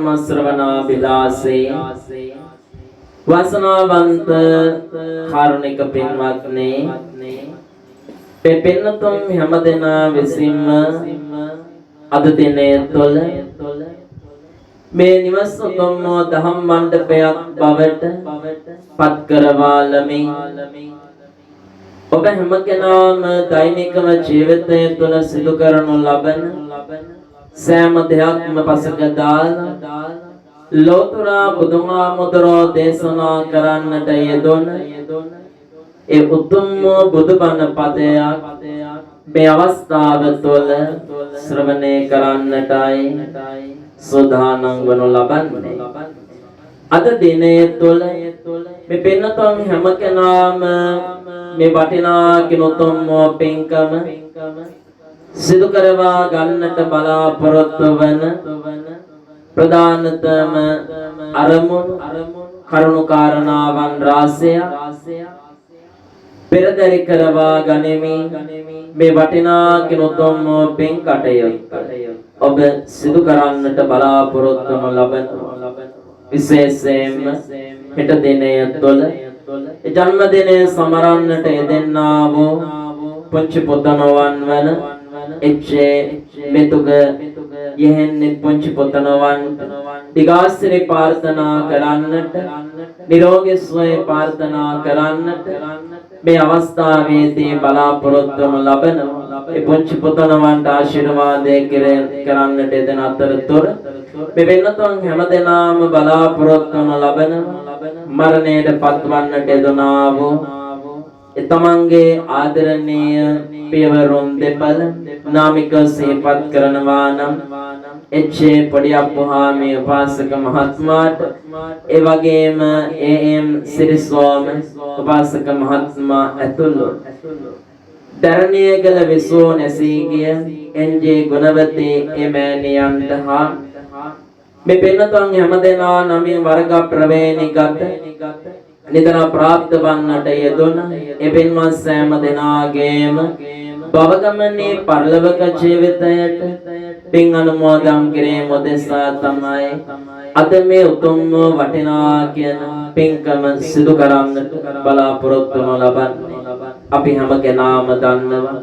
ධර්ම ශ්‍රවණාභිලාෂී වාසනාවන්ත කාරුණික පින්වත්නි, මේ පින්තුන් හැමදෙනා විසින්ම අද දිනය තුළ මේ නිවස් උතුම් වූ දහම් මණ්ඩපයක් බවට පත් කරවාලමින් ඔබ හැම කෙනාම දෛනිකව ජීවිතය තුළ සිදු කරනු ලබන සෑම දෙයක්ම පසක දාලා ලෝතර බුදුහාමුදුරෝ දේශනා කරන්නට යෙදුන ඒ උතුම් වූ බුදුබණ පදයක් මේ අවස්ථාව තුළ ශ්‍රවණය කරන්නටයි සූදානම් වනු ලබන්නේ. අද දිනය තුළ මේ පින්නතුන් හැම කෙනාම මේ වටිනා කිනුතුම් වූ පින්කම සිදු කරවා ගන්නට බලාපොරොත්තු වන ප්‍රධානතම අරමුණු කරුණු කාරණාවන් රාශියක් පෙරදරි කරවා ගනිමින් මේ වටිනා කිනුතුම් වූ පින් කටයුත්ත ඔබ සිදු කරන්නට බලාපොරොත්තු වනු ලබනවා. විශේෂයෙන්ම හෙට දිනය තුළ ජන්මදිනය සමරන්නට යෙදෙන්නා වූ පුංචි පුතණුවන් වන එච්.ඒ. මෙතුග යෙහෙන්නේ පුංචි පුතණුවන් දිගාසිරි ප්‍රාර්ථනා කරන්නට, නිරෝගී සුවය ප්‍රාර්ථනා කරන්නට මේ අවස්ථාවේදී බලාපොරොත්තු වනු ලබනවා. ඒ පුංචි පුතණුවන්ට ආශිර්වාදය කරන්නට යෙදෙන අතරතුර මේ වෙනතුන් හැමදෙනාම බලාපොරොත්තු වනු ලබන මරණයට පත්වන්නට යෙදුනා වූ ඒ තමන්ගේ ආදරණීය පියවරුන් දෙපළ නාමික සිහිපත් කරනවා නම් එච්.ඒ. පොඩි අප්පුහාමි උපාසක මහත්මයාට, ඒ වගේම ඒ.එම්. සිරිසෝම උපාසක මහත්මයා ඇතුළු දරණියගල විසූ නැසී ගිය එන්.ජේ. ගුණවතී එමෑණියන්ට හා මේ පින්නතුන් හැමදෙනා නමින් වර්ග ප්‍රවේණිගත නිදන ප්‍රාප්ත වන්නට යෙදුන ඒ පින්වත් සෑම දෙනාගේම භවගමනේ පරලොවක ජීවිතයට පින් අනුමෝදන් කිරීම උදෙසා තමයි අද මේ උතුම් වූ වටිනා කියන පින්කම සිදු කරන්නට බලාපොරොත්තු වනු ලබන්නේ. අපි හැම කෙනාම දන්නවා,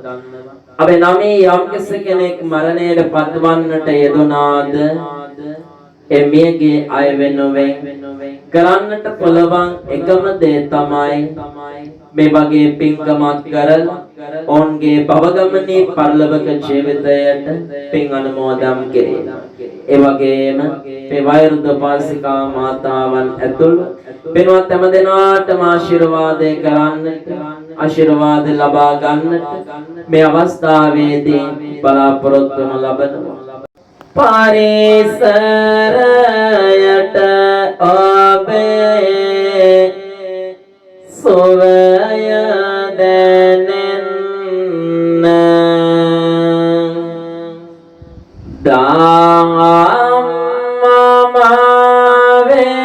අපේ නමේ යම් කෙනෙක් මරණයට පත්වන්නට යෙදුනාද ඒ මියගිය අය වෙනුවෙන් කරන්නට පුළුවන් එකම දේ තමයි මේ වගේ පින්කමක් කරලා ඔවුන්ගේ භවගමනී පරලොවක ජීවිතයට පින් අනුමෝදන් කිරීම. ඒ වගේම මේ වයෝවෘද්ධ උපාසිකා මාතාවන් ඇතුළු පින්වත් හැම දෙනාටම ආශිර්වාදය කරන්නට, ආශිර්වාද ලබා ගන්නට මේ අවස්ථාවේදී බලාපොරොත්තු වනු ලබනවා. පරිසරයට ඔබේ සුවය දැනෙන්න, දහම් මාවේ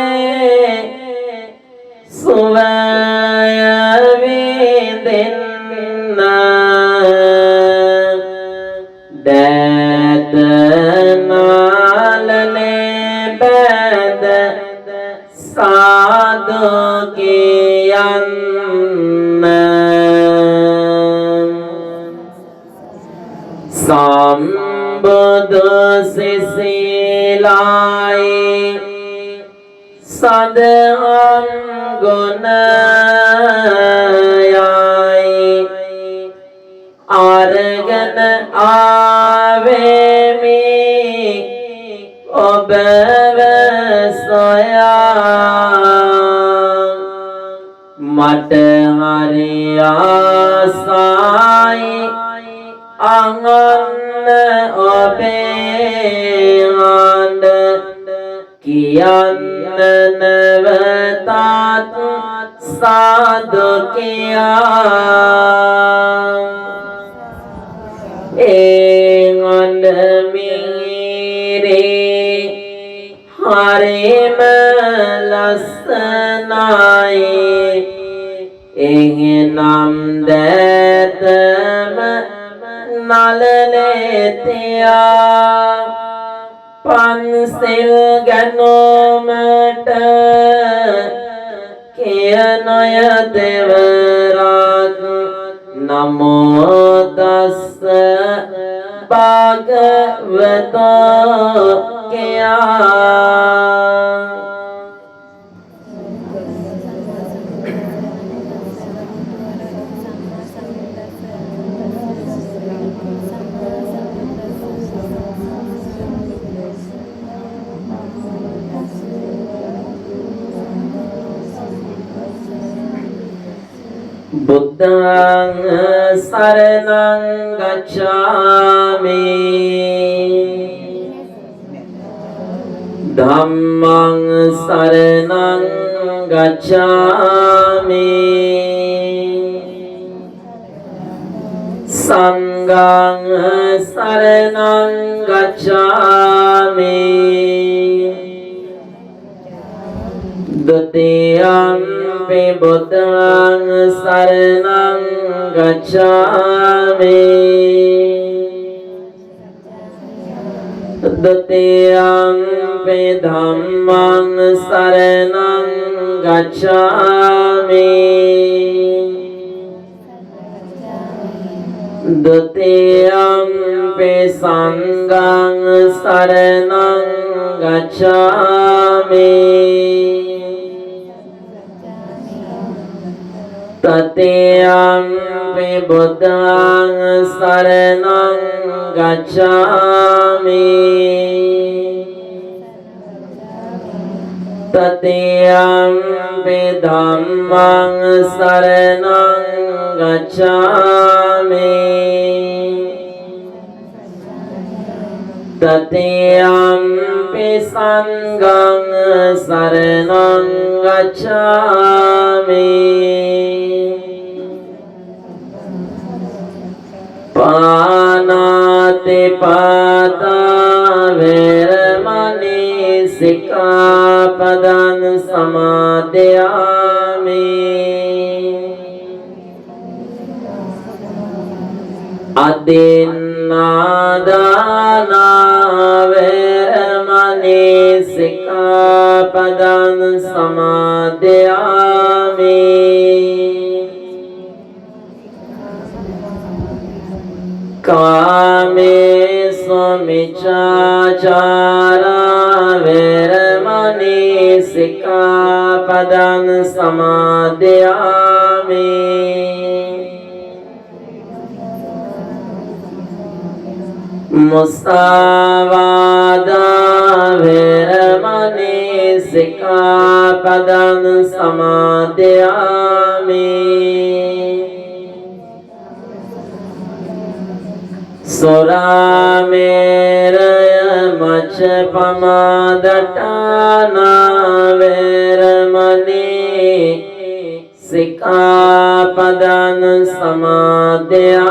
සුවය විඳින්න, දෑත නාලනේ බැඳ සාදු කියන්න. සම්බුදු සිසිලයි සදහම් ගුණයයි අරගෙන ආවෙමි ඔබව සොයා. මට හරි ආසයි අහන්න ඔබේ හඬ, කියන්න නැවතත් සාදු කියා. ඒ හඬ මිහිරි, හරිම ලස්සනයි. එහෙනම් දෑතම නළලේ තියා පන්සිල් ගැනීමට කියනය දෙවරක් නමෝ තස්ස භගවතෝ කියා. බුද්ධං සරණං ගච්ඡාමි, ධම්මං සරණං ගච්ඡාමි, සංඝං සරණං ගච්ඡාමි. ဒ ුතියම්පි බුද්ධං සරණං ගච්ඡාමි, ဒ ුතියම්පි ධම්මං සරණං ගච්ඡාමි, ဒ ුතියම්පි සංඝං සරණං ගච්ඡාමි, තතියම්පි බුද්ධං සරණං ගච්ඡාමි, තතියම්පි ධම්මං සරණං ගච්ඡාමි, තතියම්පි සංඝං සරණං ගච්ඡාමි. පානාති පාතා වේරමණී සික්ඛාපදං සමාදියාමි. අදින්නාදාන වේරමණී සික්ඛාපදං සමාදියාමි. කාමේසු මිච්ඡාචාරා වේරමණී සික්ඛාපදං සමාදියාමි. මුසාවාදා වේරමණී සික්ඛාපදං සමාදියාමි. සුරාමේරය මච්චපමාදට්ඨානා වේරමණී සික්ඛාපදං සමාදියාමි.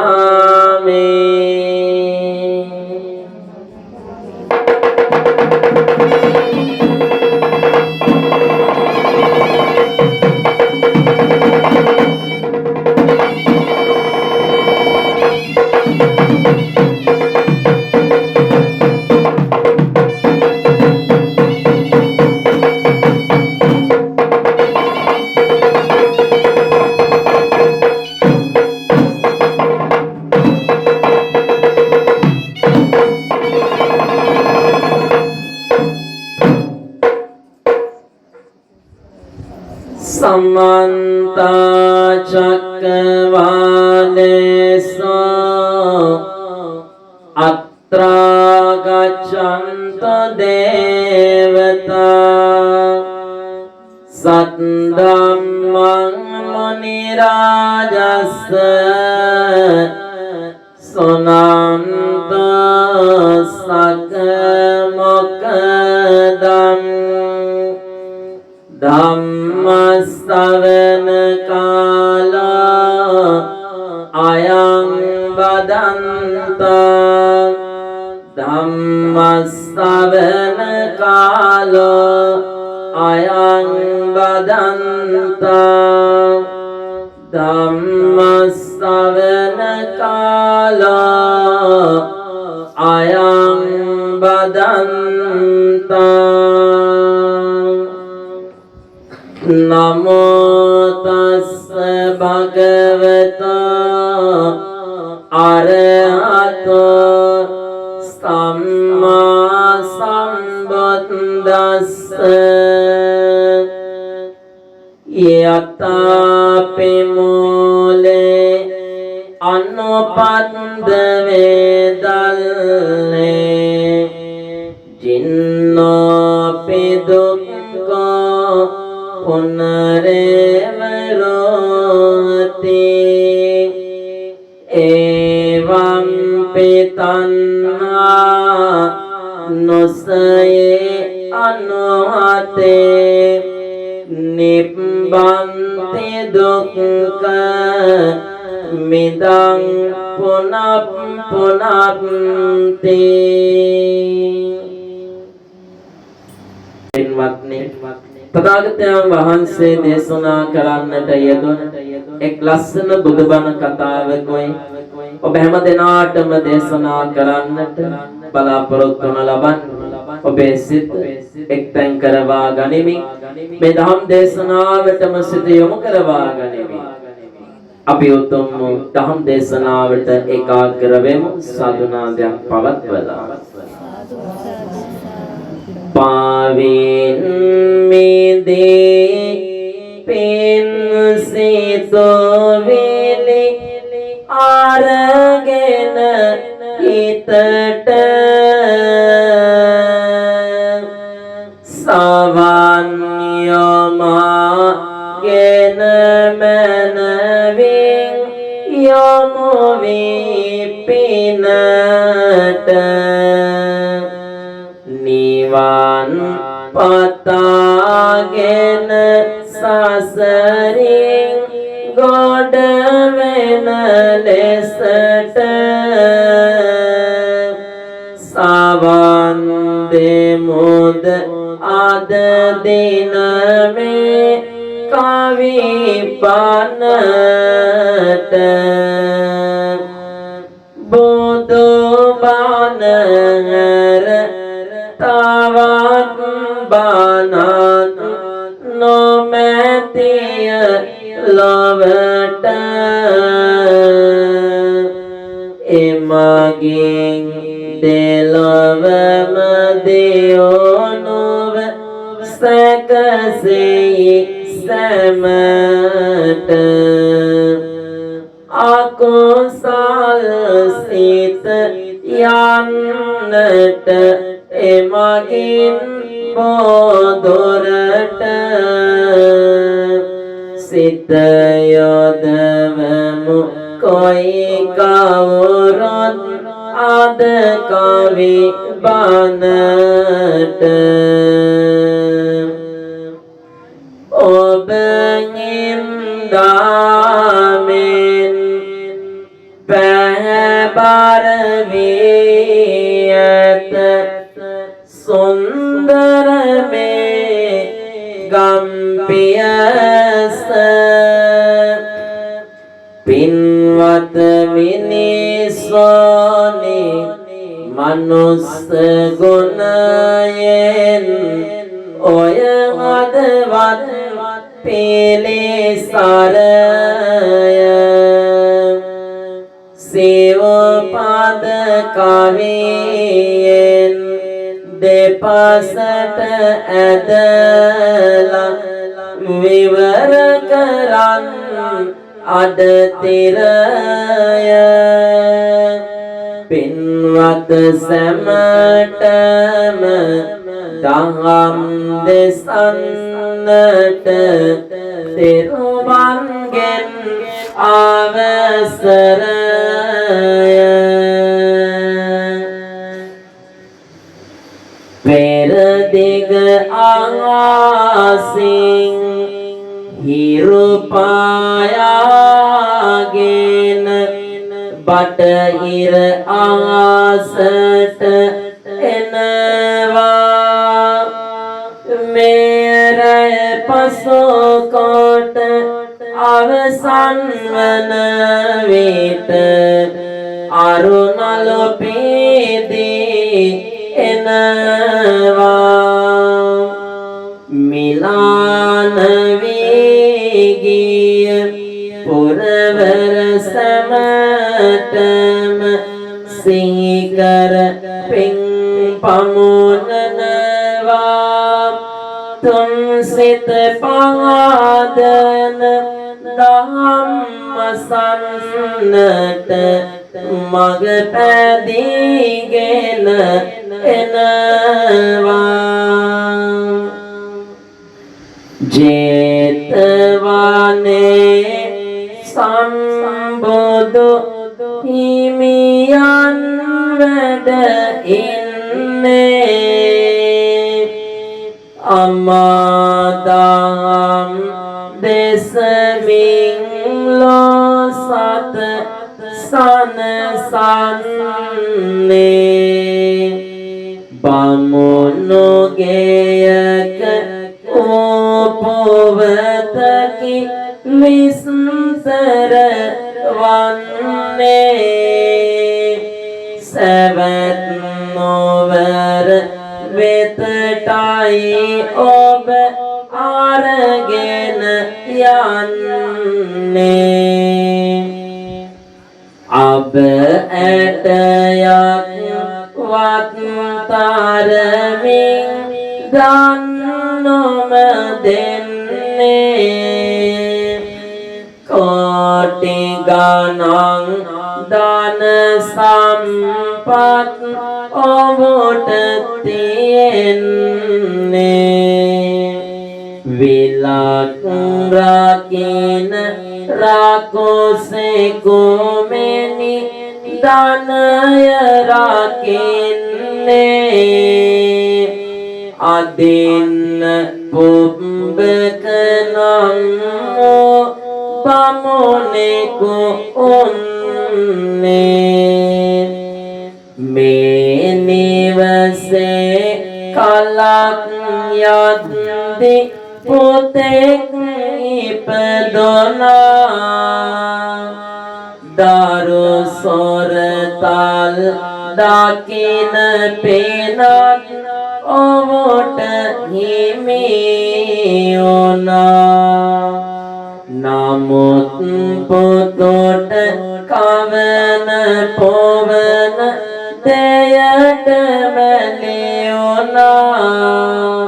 සමන්ත චක්කවාලේසු අත්‍රා ගච්ඡන්තු දේවතා සත්ධම්මං මුනි රාජස්ස සුනන්ත සක මොකදම්. ධම්ම ශ්‍රවණ කාලා අයං බදන්තා, ධම්ම ශ්‍රවණ කාලෝ අයං බදන්තා, ධම්ම ශ්‍රවණ කාලෝ අයං බදන්තා. නමෝ තස්ස භගවතා අරහතෝ සම්මා සම්බුද්දස්ස. යතාපි මූලේ අනුපද්ද වේදල්ලේ ජින්නෝපි දුක්ඛෝ පුනරේව රෝති. එවං පිතන්හා නොසයේ අනුහතේ නිබ්බන්ති දුක්ඛ මිදං පුනප් පුනප්ති. පින්වත්නි, තථාගතයන් වහන්සේ දේශනා කරන්නට යෙදුන එක් ලස්සන බුදුබණ කතාවකුයි ඔබ හැම දෙනාටම දේශනා කරන්නට බලාපොරොත්තු වන ලබන්නේ. ඔබේ සිත එක්තැන් කරවා ගනිමින් මේ දහම් දේශනාවටම සිත යොමු කරවා ගනිමින් අපි උතුම් වූ දහම් දේශනාවට ඒකාග්‍ර වෙමු සාදුනාදයක් පවත්වලා. පාවින් මිදී පින් සිතුවිලි අරගෙන හිතට සවන් යොමාගෙන මනවින් යොමු වී පිනට නිවන් පතාගෙන සසරින් ගොඩ වෙන ලෙසට සවන් දෙමුද අද දින මේ කවි බණට. බුදු බණ හැර තවත් බණක් නොමැතිය ලොවට. එමගින් දෙලොවම දියුණුව සැකසෙයි සැමට. අකුසල් සිත යන්නට එමගින් බෝදොරට සිත යොදවමු කොයි කවුරුත් අද කවි බණට. ඔබ හින්දාමෙන් පැහැබර වී ඇත සුන්දර මේ ගම්පියස. පින්වත් මිනිස්සෝනි, මනුස්ස ගුණයෙන් ඔය හදවත් පිළිසරය. සිව්පද කවියෙන් දෙපසට ඇදලා විවර කරන් අඩතිරය. පින්වත් සැමටම දහම් දෙසන්නට තෙරුවන්ගෙන් අවසරය. පෙරදිග ආසින් හිරු පායාගෙන බටහිර ආසට එනවා. මේ රැය පසුකොට අවසන් වන විට අරුණලු පීදී එනවා. මිලාන කෙළවර සැමටම සිහිකර පින් පමුණනවා. තුන් සිත පහදන දහම් අසන්නට මග පැදීගෙන එනවා. ජේතවනේ සම්බුදු හිමියන් වැඩ ඉන්නේ. අමාදහම් දෙසමින් ලෝ සත සනසන්නේ. බමුණු ගෙයක උපවතකි විස්තර වන්නේ. සැවැත් නුවර වෙතටයි ඔබ අරගෙන යන්නේ. අබ ඇටයක් වත් තරමින් දන් නොම දෙන්නේ. කෝටි ගණන් ධන සම්පත් ඔබට තියෙන්නේ. විලක් රකින රකුසෙකු මෙනි ධනය රකින්නේ. අදින්න පුබ්බක නම් වූ බමුණෙකු උන්නේ. මේ නිවසේ කලක් යද්දි පුතෙක් ඉපදුනා. දරු සොරතල් දකින පෙනත් ඔබට හිමි වුණා. නමුත් පුතුට කවන පොවන දෙයට මැලි වුණා.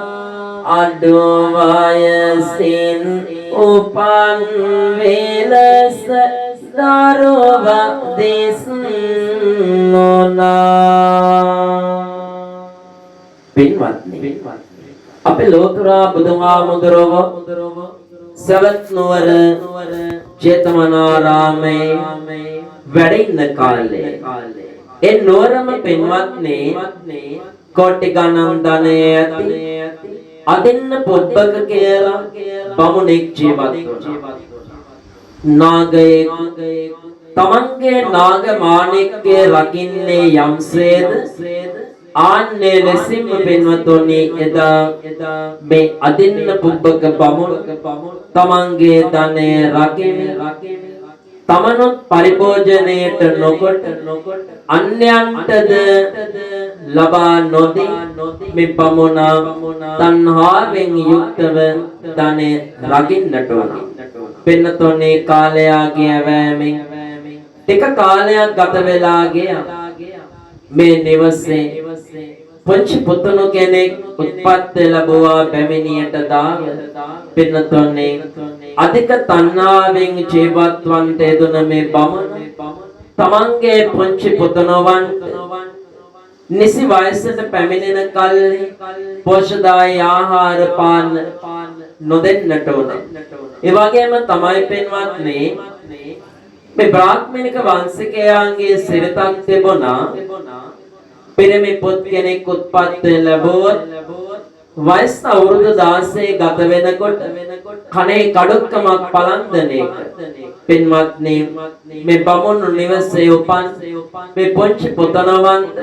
අඩු වයසින් උපන් වෙලස දරුවා දිස්නුනා. පින්වත්නි, අපේ ලෝතුරා බුදුහාමුදුරුවෝ සවැත් නුවර ජේතවනාරාමේ වැඩ ඉන්න කාලේ ඒ නුවරම පින්වත්නි කෝටි ගණන් ධනය ඇති අදින්න පොබ්බක කියලා බමුණෙක් ජීවත් වුණා. නාගයෙක් තමන්ගේ නාග මාණික්කය රකින්නේ යම්සේද ආන්නේ ලෙසින්ම පින්වතුනි එදා මේ අදින්න පුබ්බක බමුණ තමන්ගේ ධනය රකිමින් තමනුත් පරිභෝජනයට නොකොට අන්‍යයන්ටද ලබා නොදී මේ බමුණා තණ්හාවෙන් යුක්තව ධනය රකින්නට උනා. පින්නතුනි, කාලයාගේ ඇවෑමෙන් ටික කාලයක් ගත වෙලා ගියා. මේ නිවසේ පුංචි පුතුණු කෙනෙක් උත්පත්ති ලැබුවා බැමිණියට දාව. පින්නතුනි, අධික තණ්හාවෙන් ජීවත් වන්ට යෙදුන මේ බමුණ තමන්ගේ පුංචි පුතුණුවන්ට නිසි වයසට පැමිණෙන කල්හි පෝෂදායී ආහාර පාන නොදෙන්නට උන. ඒ වගේම තමයි පින්වත්නි, මේ බ්‍රාහ්මණික වංශිකයන්ගේ සිරිතක් තිබුණා. පිරිමි පුත් කෙනෙක් උත්පත්ති ලැබුවොත් වයස් අවුරුදු 16 ගත වෙනකොට කනේ කඩුක්කමක් පලන්දන එක. පින්වත්නි, මේ බමුණු නිවසේ උපන් මේ පුංචි පුතණවන්ට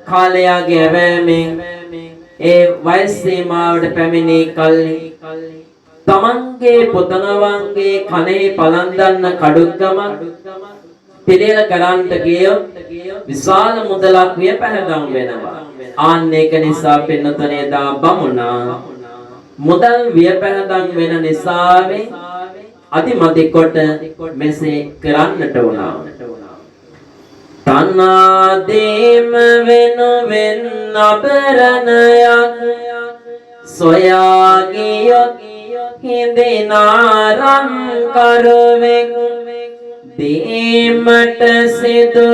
කාලයාගේ ඇවෑමෙන් ඒ වයස් සීමාවට පැමිණි කල්හි තමන්ගේ පුතණවන්ගේ කනේ පලන්දන්න කඩුක්කමක් පිළියෙල කරන්නට ගියොත් විශාල මුදලක් වියපැහැදම් වෙනවා. ආන්න ඒක නිසා පින්නතනේ දා බමුණා මුදල් වියපැහැදම් වෙන නිසාවෙන් අදිමදි කොට මෙසේ කරන්නට වුණා. තණ්හා දීම වෙනුවෙන් අබරණයක් සොයා ගියොත් හිඳිනා රන් කරුවෙක් දීමට සිදු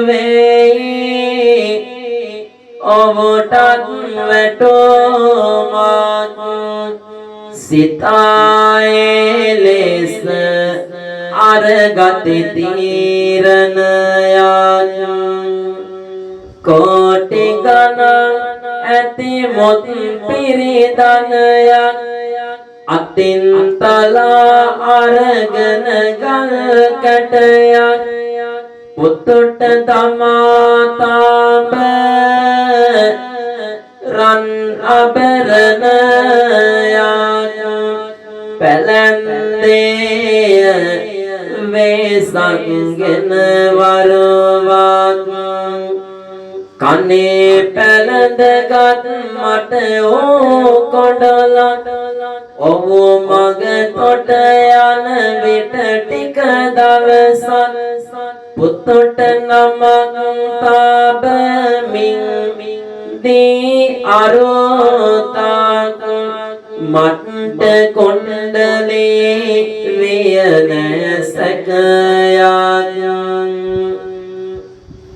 වෙයි ඔහුටත් වැටුමක්. සිතායේ ලෙස අරගති තීරණයක්. කෝටි ගණන් ඇති මුත් පිරිදනයක් අතින් තලා අරගෙන ගල් කැටයක් පුතුට තමා තාඹ රන් අබරණයක් පැලැන්දේය වේසක්ගෙන වරුවක්. කනේ පැලඳගත් මට ඕ කොඩලක් ඔහු මග තොට යන විට ටික දවසක් පුතුට නමක් තාබමින් දී අරෝතාක් මට්ට කොණ්ඩලේ වියන සැකයක්.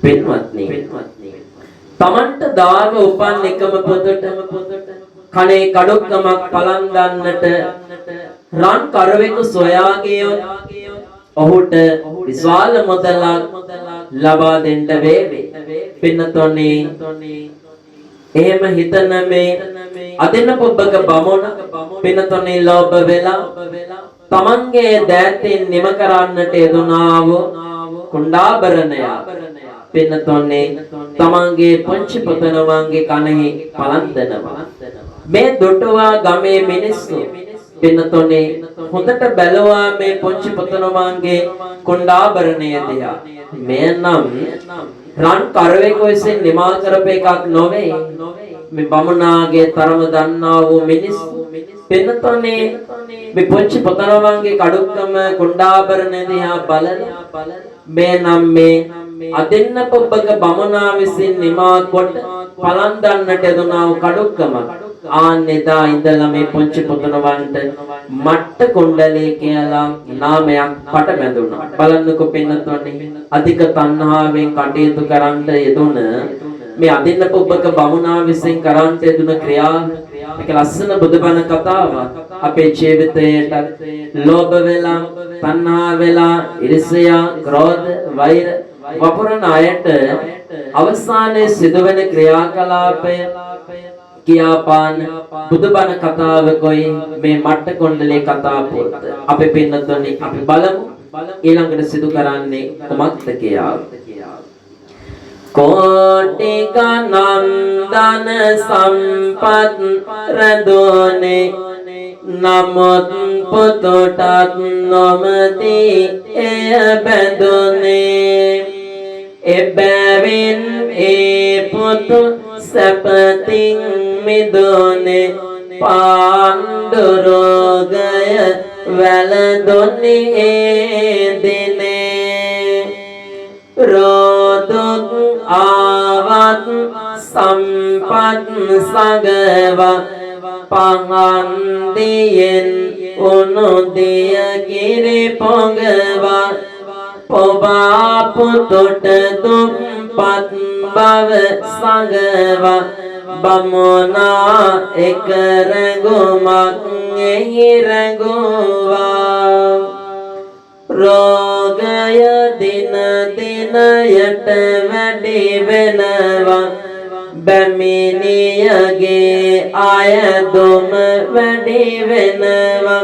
පින්වත්නි, තමන්ට දාව උපන් එකම පොතට කනේ කඩොක්කමක් පලන්දන්නට රන් කරවෙකු සොයා ගියොත් ඔහුට විශාල මුදලක් ලබා දෙන්න වේවි. පින්නතොනේ, එහෙම හිතන මේ අදින්න පොබ්බක බමුණ පින්නතොනේ ලෝභ වෙලා තමන්ගේ දෑතින් නිම කරන්නට යෙදුනා වූ කුණ්ඩාභරණය පින්නතොනේ තමන්ගේ පුංචි පුතණුවන්ගේ කනෙහි පලන්දනවා. මේ දුටුවා ගමේ මිනිස්සු. පින්නතොනේ හොඳට බැලුවා මේ පුංචි පුතණුවන්ගේ කුණ්ඩාභරණය දිහා. මෙය නම් රන් කරවෙකු විසින් නිමා කරපු එකක් නොවේ. මේ බමුණාගේ තරම දන්නා වූ මිනිස්සු පින්නතොනේ මේ පුංචි පුතණුවන්ගේ කඩුක්කම කුණ්ඩාභරණය දිහා බලලා මේ නම් මේ අදින්න පොබ්බක බමුණා විසින් නිමා කොට පලන්දන්නට යෙදුනා වූ කඩුක්කමක්. ආන් එදා ඉඳලා මේ පුංචි පුතණුවන්ට මට්ට කුණ්ඩලේ කියලා නාමයක් පට බැඳුණා. බලන්නකො පින්නතුනේ, අධික තණ්හාවෙන් කටයුතු කරන්නට යෙදුන මේ අදින්න පොබ්බක බමුණා විසින් කරන්නට යෙදුන ක්‍රියාව මේක ලස්සන බුදුබණ කතාවක්. අපේ ජීවිතයට ලෝභ වෙලා, තණ්හා වෙලා, ඊර්ෂ්‍යා, ක්‍රෝධ, වෛර වපුරන අයට අවසානයේ සිදුවෙන ක්‍රියාකලාපය කියාපාන බුදුබණ කතාවකොයි මේ මට්ට කොණ්ඩලේ කතා පොත. අපි පින්නතුනි, අපි බලමු ඊළඟට සිදු කරන්නේ කුමක්ද කියලා. කෝටි ගණන් ධන සම්පත් රැඳුනේ නමුත් පුතුටත් නොමැති එය බැඳුනේ. එබැවින් ඒ පුතු සැපතින් මිදුනේ පාණ්ඩු රෝගය වැළඳුනේ ඒ දිනේ. රෝදුක් ආවත් සම්පත් සගවා පහන් දියෙන් උණු දිය කිරි පොඟවා පොබා පුතුට දුප්පත් බව සඟවා බමුණා එක රැඟුමක් එහි රැඟුවා. රෝගය දින දිනයට වැඩි වෙනවා, බැමිණියගේ අයදුම වැඩි වෙනවා.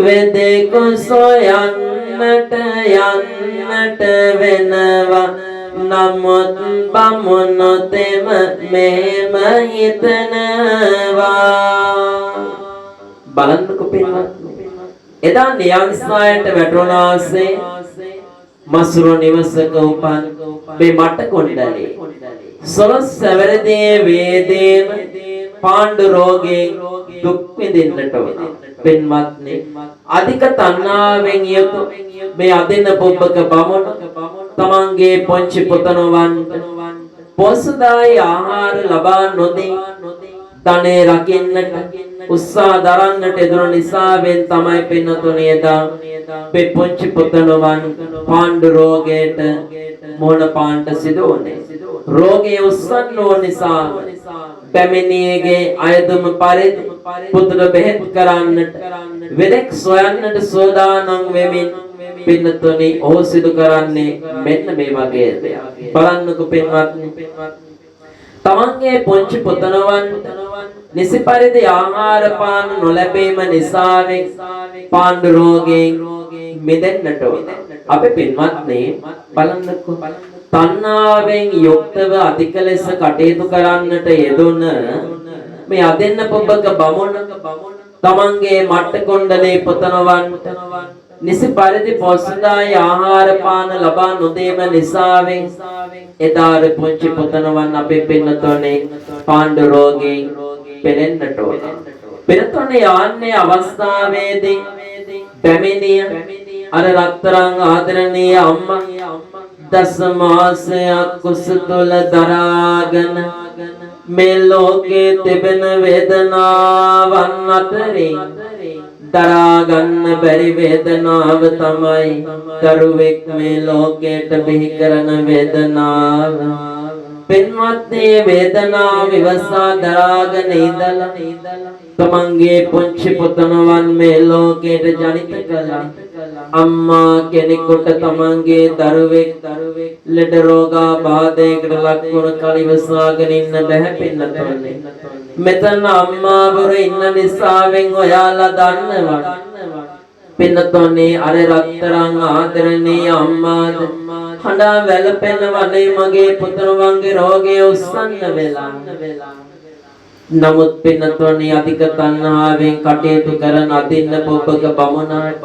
වෙදෙකු සොයන්නට යන්නට වෙනවා. නමුත් බමුණු තෙම මෙහෙම හිතනවා. බලන්නකො පින්වත්නි, එදා නියංසායට වැටුණාසේ මසුරු නිවසක උපන් මේ මට කොණ්ඩලේ සොළොස් සැවරදී වේදේම පාණ්ඩු රෝගයෙන් දුක් විඳින්නට වුණා. පින්වත්නි, අධික තණ්හාවෙන් යුතු මේ අදින්න පොබ්බක බමුණ තමන්ගේ පොන්චි පුතණුවන්ට පොසුදායි ආහාර ලබා නොදී ධනෙ රකින්නට උත්සාහ දරන්නට යෙදුණු නිසාවෙන් තමයි පින්නතුණි එදා මේ පුංචි පුතණුවන් පාණ්ඩු රෝගයට මුහුණ පාන්නට සිදු වුණේ. රෝගය උස්සන් වූ නිසා පැමිණියගේ අයදුම පරිදි පුතුට බෙහෙත් කරන්නට වෙදෙක් සොයන්නට සෝදානම් වෙමින් පින්නතුණි ඔහු සිදු කරන්නේ මෙන්න මේ වගේ දෙයක්. බලන්නකෝ පින්වත්නි, තමන්ගේ පුංචි පුතණුවන්ට නිසි පරිදි ආහාර පාන නොලැබීම නිසාවෙන් පාණ්ඩු රෝගයෙන් මිදෙන්නට ඕන. අපි පින්වත්නි බලන්නකෝ, තණ්හාවෙන් යුක්තව අධික ලෙස කටයුතු කරන්නට යෙදුන මේ අදෙන්න පොබ්බක බමුණ තමන්ගේ මට්ට කුණ්ඩලේ පුතණුවන්ට නිසි පරිදි පොසුදායි ආහාර පාන ලබා නොදීම නිසාවෙන් එදා අර පුංචි පුතණුවන් අපේ පින්නතෝනේ පාණ්ඩු රෝගයෙන් පෙළෙන්නට ඕන. පින්නතෝනේ ආන්නේ අවස්ථාවේදී පැමිණිය අර රත්තරන් ආදරණීය අම්මා දස මාසයක් කුස තුල දරාගෙන මේ ලෝකේ තිබෙන වේදනාවන් අතරින් දරා ගන්න බැරි වේදනාව තමයි දරුවෙක් මේ ලෝකයට බිහි කරන වේදනාව. පින්වත්නි, වේදනාව ඉවසා දරාගෙන ඉඳලා තමන්ගේ පුංචි පුතණුවන් මේ ලෝකයට ජනිත කළා. අම්මා කෙනෙකුට තමන්ගේ දරුවෙක් ලෙඩ රෝගාබාධයකට ලක් වුණ කල ඉවසාගෙන ඉන්න බැහැ පින්නතෝනේ. මෙතන අම්මාවරු ඉන්න නිසාවෙන් ඔයාලා දන්නවා. පින්නතෝනේ අර රත්තරන් ආදරණීය අම්මාද හඬා වැළපෙනවනේ මගේ පුතණුවන්ගේ රෝගය උස්සන්න වෙලා. නමුත් පින්නතෝනේ අධික තණ්හාවෙන් කටයුතු කරන අදින්න පොබ්බක බමුණාට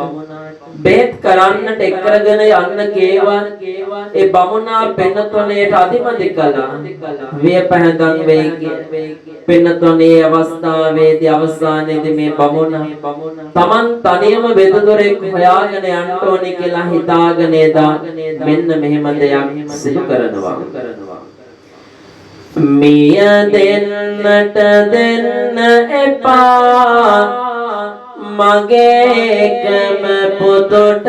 බෙහෙත් කරන්නට එක් කරගෙන යන්න කේවා ඒ බමුණා පින්නතෝනේට අධිමදි කළා. වියපැහැදන් වෙයි කිය. පින්නතෝනේ අවස්ථාවේදී අවසානයේදී මේ බමුණා තමන් තනියම වෙදදොරෙක් හොයාගෙන යන්න ඕනේ කියලා හිතාගෙන එදා මෙන්න මෙහෙම දෙයක් සිදු කරනවා. මිය දෙන්නට දෙන්න එපා මගේ එකම පුතුට,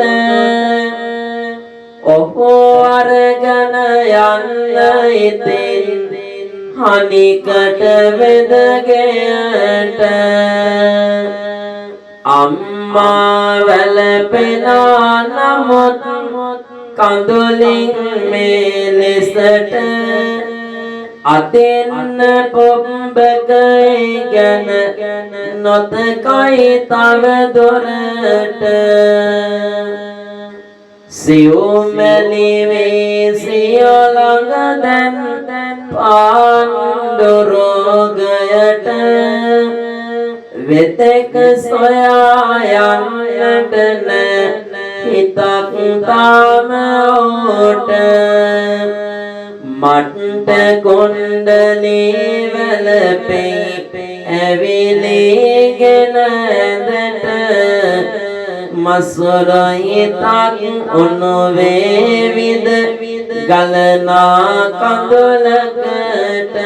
ඔහු අරගෙන යන්න ඉතින් හනිකට වෙදගෙයට. අම්මා වැළපෙනා නමුත් කඳුලින් මේ ලෙසට, අදින්න පොබ්බකයි ගැන නොතකයි තව දොරට. සියුමැලි වේ සිය ළඟ දැන් පාණ්ඩු රෝගයට වෙතෙක් සොයා යන්නට නෑ හිතක් තාම ඕට. මට්ට කුණ්ඩලී වැළපෙයි ඇවිලීගෙන ඇඳට, මසුර හිතක් උණු වේවිද ගලනා කඳුලකට.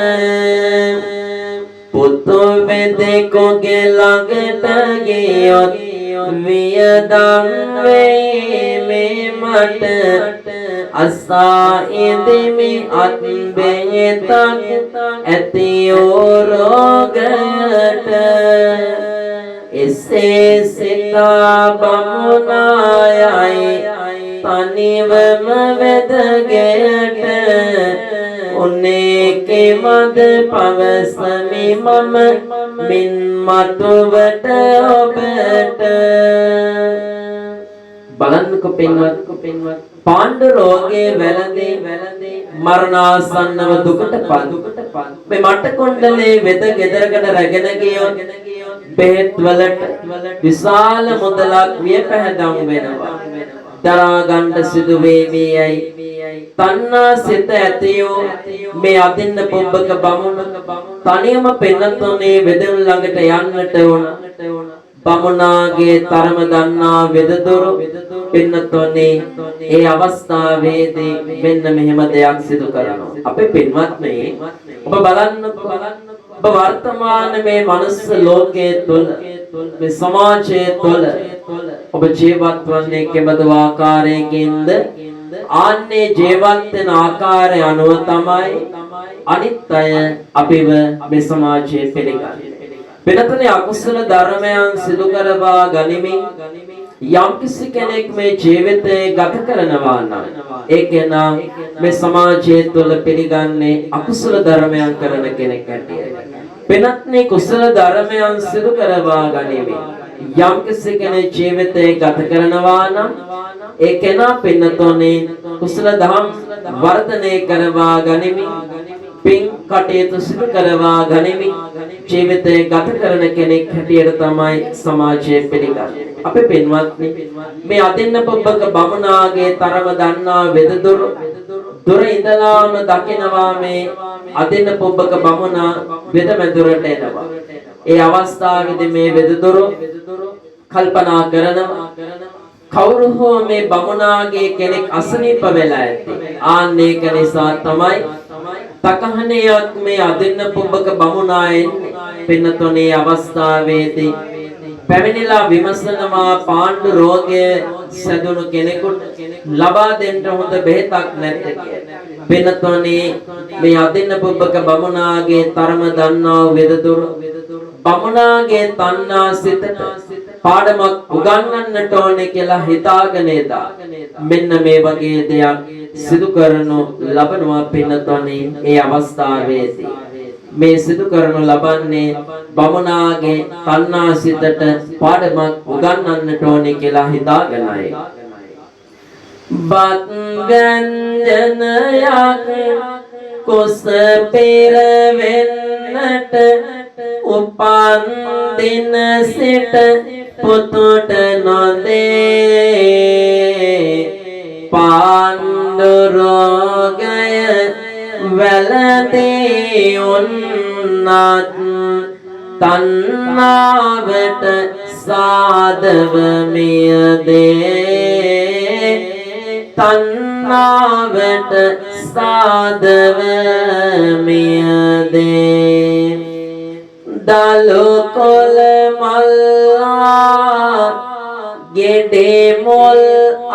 පුතු වෙදෙකුගේ ළඟට ගියොත් වියදම් වෙයි මේ මට, අසා ඉඳිමි අත් බෙහෙතක් ඇති රෝගයට. එසේ සිතා බමුණායයි තනිවම වෙදගෙයට, උනේ කෙමද පවසමි මම මින් මතුවට ඔබට. බලන්නකො පින්වත්, පාණ්ඩු රෝගයේ වැළඳී මරණාසන්නව දුකටපත් මේ මට්ට කුණ්ඩලේ වෙද ගෙදරකට රැගෙන ගියොත් බෙහෙත් වලට විශාල මුදලක් වියපැහැදම් වෙනවා. දරා ගන්න සිදු වේවි යයි තණ්හා සිත ඇතියෝ මේ අදින්න පොබ්බක බමුණ තනියම පෙන්නතුනේ වෙදන් ළඟට යන්නට ඕන. බමුණාගේ තරම දන්නා වෙදදොරු පින්නතුනේ ඒ අවස්ථාවේදී මෙන්න මෙහෙම දෙයක් සිදු කරනවා. අපේ පින්වත්නි, ඔබ බලන්නකෝ, ඔබ වර්තමාන මේ මනුස්ස ලෝකයේ තුල, මේ සමාජය තුල ඔබ ජීවත් වන්නේ කෙබඳු ආකාරයකින්ද? ආන්නේ ජීවත් වෙන ආකාරය අනුව තමයි අනිත් අය අපිව මේ සමාජයේ පිළිගන්නේ. වෙනතනේ අකුසල ධර්මයන් සිදු කරවා ගනිමින් යම්කිසි කෙනෙක් මේ ජීවිතය ගත කරනවා නම් ඒ කෙනා මේ සමාජය තුළ පිළිගන්නේ අකුසල ධර්මයන් කරන කෙනෙක් හැටියට. වෙනත්නේ කුසල ධර්මයන් සිදු කරවා ගනිමින් යම්කිසි කෙනෙක් ජීවිතය ගත කරනවා නම් ඒ කෙනා පින්නතෝනේ කුසල දහම් වර්ධනය කරවා ගනිමින්, පින් කටයුතු සිදු කරවා ගනිමින් ජීවිතය ගත කරන කෙනෙක් හැටියට තමයි සමාජය පිළිගන්නේ. අපේ පින්වත්නි, මේ අදින්න පොබ්බක බමුණාගේ තරම දන්නා වෙදදොරු දොර ඉඳලාම දකිනවා මේ අදින්න පොබ්බක බමුණා වෙද මැදුරට එනවා. ඒ අවස්ථාවේදී මේ වෙදදොරු කල්පනා කරනවා, කවුරු හෝ මේ බමුණාගේ කෙනෙක් අසනීප වෙලා ඇති. ආන්න ඒක නිසා තමයි තකහණයක් මේ අදින්න පොබ්බක බමුණා එන්නේ. පින්නතොනේ අවස්ථාවේදී පැමිණිලා විමසනවා, පාණ්ඩු රෝගය සැදුණු කෙනෙකුට ලබා දෙන්න හොඳ බෙහෙතක් නැද්ද කියලා. පින්නතොනේ මේ අදින්න පොබ්බක බමුණාගේ තරම දන්නා වෙදදොරු බමුණාගේ තණ්හා සිතට පාඩමක් උගන්වන්නට ඕනේ කියලා හිතාගෙන එදා මෙන්න මේ වගේ දෙයක් සිදු කරනු ලබනවා. පින්නතොනේ ඒ අවස්ථාවේදී මේ සිදු කරනු ලබන්නේ බමුණාගේ තණ්හා සිතට පාඩමක් උගන්වන්නට ඕනේ කියලා හිතාගෙනයි. බත් ව්‍යංජනයක් කුස පෙරවෙන්නට උපන් දින සිට පුතුට නොදේ, පාණ්ඩු රෝගය වැළඳී උන්නත් තණ්හාවට සාදව මියදේ, තණ්හාවට සාදව මියදේ. දලු කොළ මල්ලා ගෙඩේ මුල්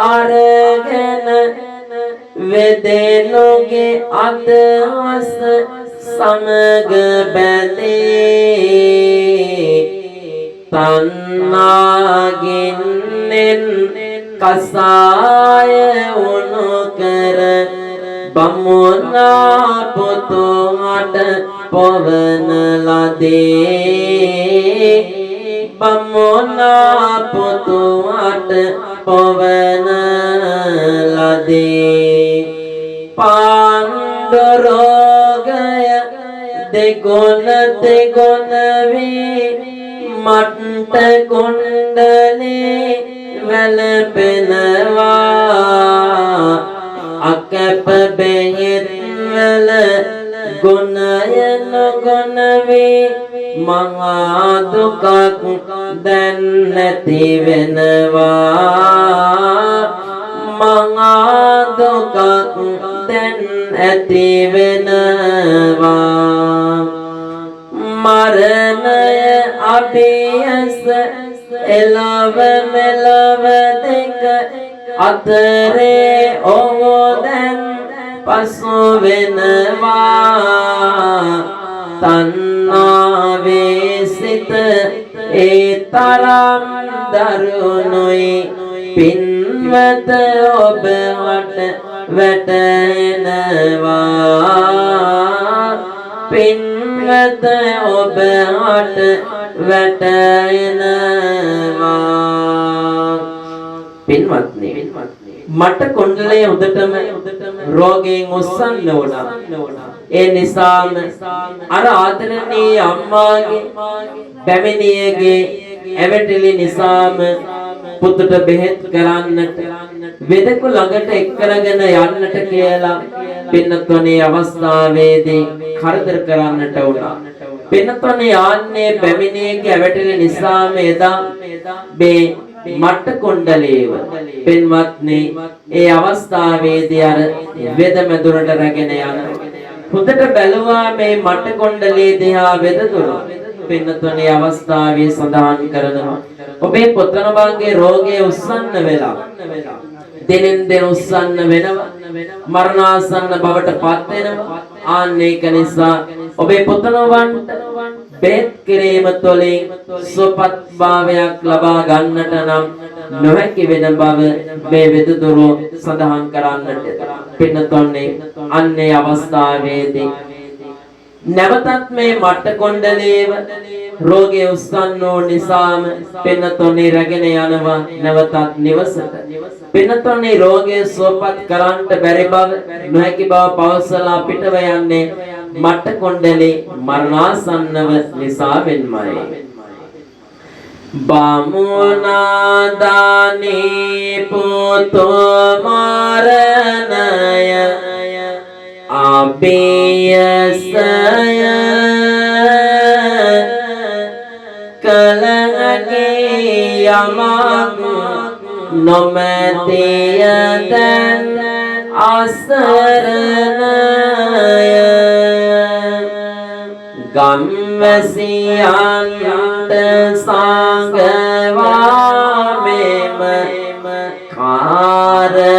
අරගෙන වෙදෙනුගේ අදහස සමග බැඳේ, තණ්හාගින්නෙන් කසාය උණු කර බමුණා පුතුන්ට පොවන ලදී, බමුණා පුතුන්ට පොවන ලදී. පාණ්ඩු රෝගය දෙගුණ දෙගුණ වී මට්ට කුණ්ඩලේ වැළපෙනවා, අකැප බෙහෙත් වල ගුණය නොගුණ වී මහා දුකක් දැන් නැති වෙනවා, මහා දුකක් දැන් ඇති වෙනවා. මරණය අභියස එලව මෙලව දෙක අතරේ ඔහු දැන් පසු වෙනවා, තණ්හාවේ සිත ඒ තරම් දරුණුයි, පින්වත ඔබ මට වැටෙනවා, පින්වත ඔබ මට වැටෙනවා. පින්වත්නි, මට කුණ්ඩලය හොඳටම රෝගයෙන් ඔස්සන්න වුණා. ඒ නිසාම අර ආදරණීය අම්මාගේ බැමිණියගේ ඇවටිලි නිසාම පුතුට බෙහෙත් කරන්නට වෙදෙකු ළඟට එක් කරගෙන යන්නට කියලා පින්නත්වනේ අවස්ථාවේදී කරදර කරන්නට වුණා. පින්නත්වනේ ආන්නේ පැමිණියේ ඇවැටෙන නිසාම එදා මේ මට්ට කොණ්ඩලේව පින්වත්නි ඒ අවස්ථාවේදී අර වෙද මැදුරට රැගෙන යනවා. හොඳට බැලුවා මේ මට්ට කොණ්ඩලේ දිහා වෙදදුරු පින්නත්වනේ අවස්ථාවේ සඳහන් කරනවා. ඔබේ පොතනබන්ගේ රෝගය උස්සන්න වෙලා දෙනෙන් දෙන උස්සන්න වෙනවා, මරණාසන්න බවට පත් වෙනවා. ආන්න ඒක නිසා ඔබේ පොතනවන්ට බෙහෙත් කිරීම තුළින් සුවපත් භාවයක් ලබා ගන්නට නම් නොහැකි වෙන බව මේ වෙදදුරු සඳහන් කරන්නට. පින්නතොන්නේ අන්නේ අවස්ථාවේදී නැවතත් මේ මට්ට කොණ්ඩලේව රෝගය උස්සන් වූ නිසාම පින්නතොන්නේ රැගෙන යනවා නැවතත් නිවසට. පින්නතොන්නේ රෝගය සුවපත් කරන්නට බැරි බව නොහැකි බව පවසලා පිටව යන්නේ මට්ට කොණ්ඩලේ මරණාසන්නව නිසා වෙන්මයි. බමුණාදානේ පුතෝ මරණය අභියසය කලහකේ යමක් නොමැතිය දැන් අසරණය. ගම්වැසියන්ට සංගවා මෙම කාරණය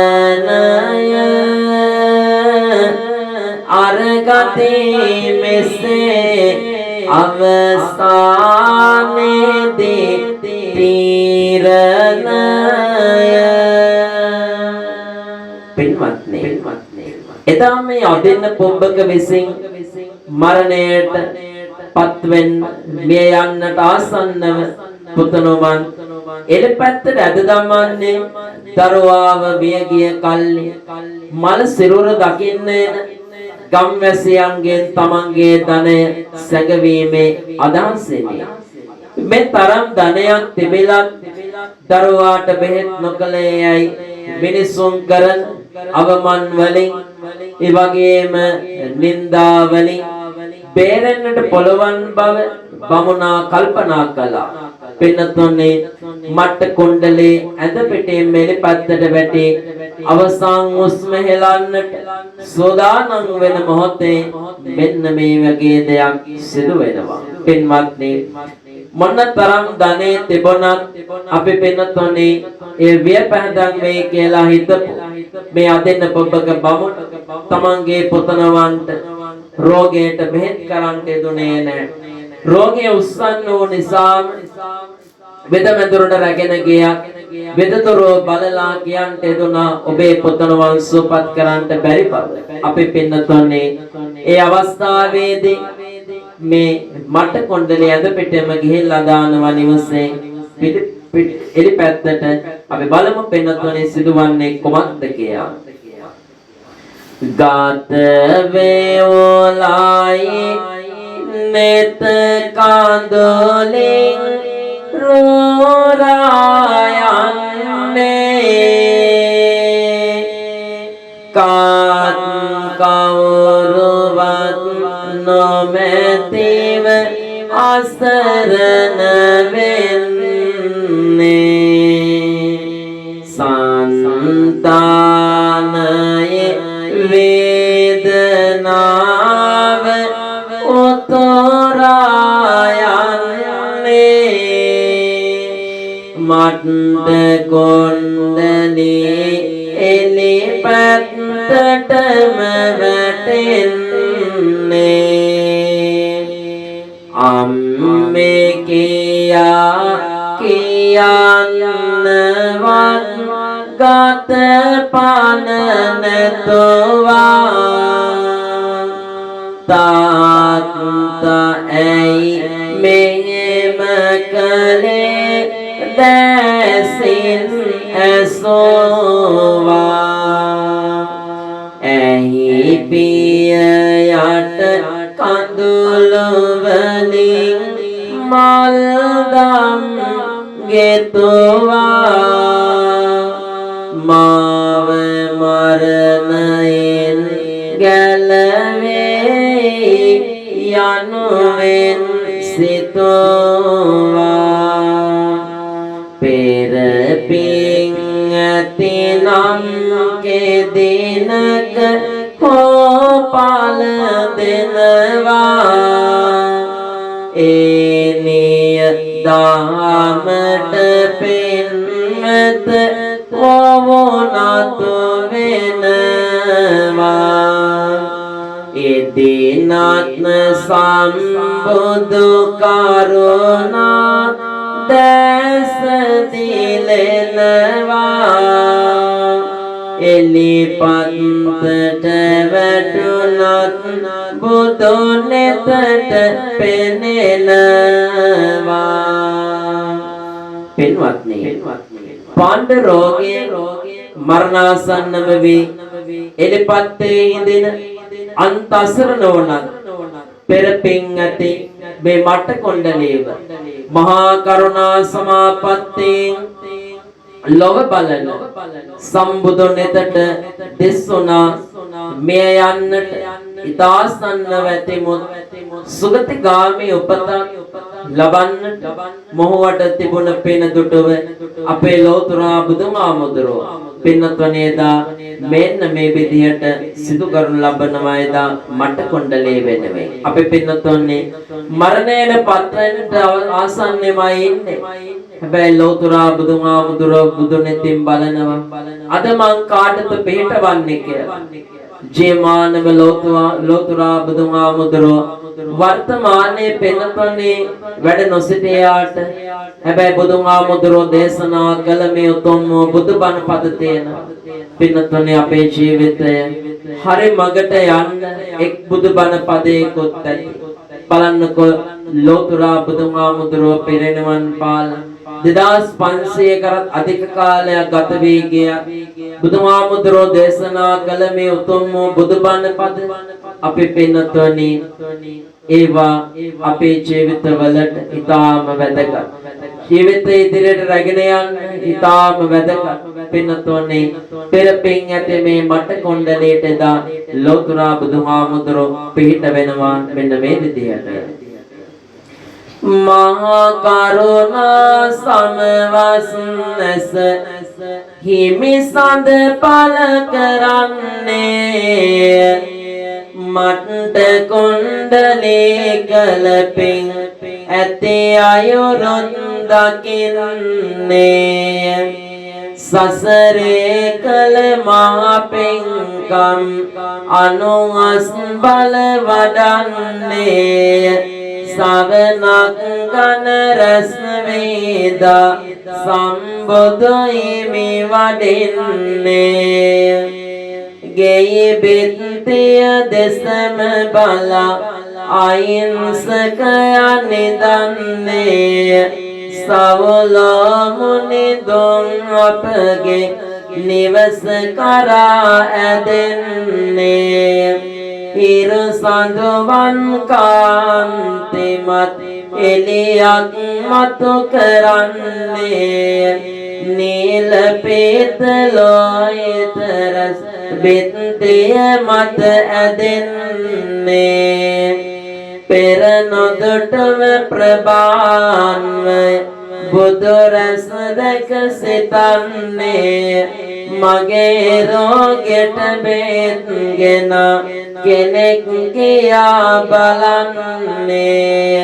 අරගතේ මෙසේ අවසානයේදී තීරණය. පින්වත්නි, එදා මේ අදින්න පොබ්බක විසින් මරණයට පත්වෙන්න මිය යන්නට ආසන්නව පුතණුමන් එළපැත්තට ඇද දමන්නේ දරුවාව මිය ගිය කල්ලි මල සිරුර දකින්න එන ගම්වැසියන්ගෙන් තමන්ගේ ධනය සැඟවීමේ අදහසිනි. මේ තරම් ධනයක් තිබිලත් දරුවාට බෙහෙත් නොකළේ යයි මිනිසුන් කරන අවමන් වලින් ඒ වගේම නින්දා වලින් බේරෙන්නට පුළුවන් බව බමුණා කල්පනා කළා. පින්නතුනේ මට්ට කොණ්ඩලේ ඇඳ පිටේ මෙලි පැත්තට වැටි අවසන් හුස්ම හෙලන්නට සෝදානම් වෙන මොහොතේ මෙන්න මේ වගේ දෙයක් සිදු වෙනවා. පින්වත්නි, මොන තරම් ධනෙ තිබුණත් අපි පින්නතුනේ ඒ වියපැහදන් වෙයි කියලා හිතපු මේ අදින්න පොබ්බක බමුණ තමන්ගේ පොතනවන්ට රෝගයට බෙහෙත් කරන්නට යෙදුනේ නැහැ. රෝගය උස්සන් වූ නිසා වෙද මැදුරට රැගෙන ගියා. වෙදතුරෝ බලලා කියන්ට යෙදුනා ඔබේ පොතනවන් සුවපත් කරන්නට බැරි බව. අපි පින්නතුනේ ඒ අවස්ථාවේදී මේ මට කොණ්ඩලේ ඇඳ පිටෙම ගිහිල්ලා දානවා නිවසේ එලි පැත්තට. අපි බලමු පින්නතුනේ සිදුවන්නේ කුමක්ද කියලා. ගත වේවලායි නෙත කඳුලින් රෝරා යන්නේ කාත් කවුරුවත් නොමැතිව අසරණ වෙන්නේ සන්තානයේ වේදනාව උතුරා යන්නේ මට්ට කොණ්ඩලේ එලි පැත්තටම වැටෙන්නේ අම්මේ කියා කියන්නවත් ගත පන නැතුවා තාත්තා ඇයි මෙහෙම කළේ දැසින් ඇසෝවා ඇහි පිය යට කඳුළු වලින් මල් දම් ගෙතුවා. මාව මරණයෙන් ගැලවේ යනුවෙන් සිතුවා. පෙර පින් ඇතිනම් කෙදිනක හෝ පල දෙනවා. ඒ නිය දහමට පෙන්වත ඔවුනතු වෙනවා. එදිනත් සම්බුදු කරුණා දැස දිලෙනවා. එලිපත්තට වැටුණත් බුදු නෙතට පෙනෙනවා. පින්වත්නි, පාණ්ඩ රෝගයෙන් මරණාසන්නම වී එලිපත්තේ හිඳින අන්ත අසරණ වුණත් පෙර පින් ඇති මේ මට කොණ්ඩලේව මහා කරුණා සමාපත්තියෙන් ලොව බලන සම්බුදු නෙතට දෙස්සුනා. මෙය යන්නට ඉතාසන්නව ඇතිමුත් සුගතිගාමී උපතක් ලබන්නට මොහුවට තිබුණ පින දුටුව අපේ ලෝතුරා බුදුහාමුදුරුවෝ පින්නත්වනේ එදා මෙන්න මේ විදිහට සිදු කරනු ලබනවා එදා මට කොණ්ඩලේ වෙනුවෙන්. අපි පින්නත්වන්නේ මරණයට පත්වෙන්නට ආසන්නෙමයි ඉන්නේ. හැබැයි ලෝතුරා බුදුහාමුදුරුවෝ බුදුනෙතින් බලනවා අද මං කාටද පිහිටවන්නේ කියලා. ජීමානව ලෝතුරා බුදුහාමුදුරුවෝ වර්තමානයේ පෙනපනේ වැඩ නොසිටියාට හැබැයි බුදුහාමුදුරුවෝ දේශනා කළ මේ උතුම් වූ බුදුබණ පද තියෙන පින්නතුනේ අපේ ජීවිතය හරි මගට යන්න එක් බුදුබණ පදයකොත් ඇති. බලන්නකො ලෝතුරා බුදුහාමුදුරුවෝ පිරිනිවන් පාලා 2500 කරත් අධික කාලයක් ගත වී ගියා. බුදුහාමුදුරුවෝ දේශනා කළ මේ උතුම් වූ බුදුබණ පද අපි පින්නතුනි ඒවා අපේ ජීවිතවලට ඉතාම වැදගත්. ජීවිතය ඉදිරියට රැගෙන යන්න ඉතාම වැදගත්. පින්නතුනි, පෙර පින් ඇති මේ මට කොණ්ඩලයට එදා ලෝතුරා බුදුහාමුදුරුවෝ පිහිට වෙනවා මෙන්න මේ විදිහට. මහා කරුණා සමවස් නැස හිමි සඳ පල කරන්නේ. මට්ට කුණ්ඩලේ කළ පින් ඇති අයුරුත් දකින්නේ. සසරේ කළ මහ පින්කම් අනුහස් බල වඩන්නේ. සවනක් ගන රැස් වේදා සම්බුදු හිමි වඩින්නේ. ගෙයි බිත්තිය දෙසම බලා අහිංසකයා නිදන්නේ. සවුලෝ මුනි දුන් අපගේ නිවස කරා ඇදෙන්නේ. හිරු සඳුවන් කාන්තිමත් එළියක් මතු කරන්නේ. නීල පීත ලෝහිත රස බිත්තිය මත ඇදෙන්නේ. පෙර නොදුටුව ප්‍රභාන්වය බුදු රැස් දැක සිතන්නේ. මගේ රෝගෙට බේත් ගෙන කෙනෙක් කියා බලන්නේ.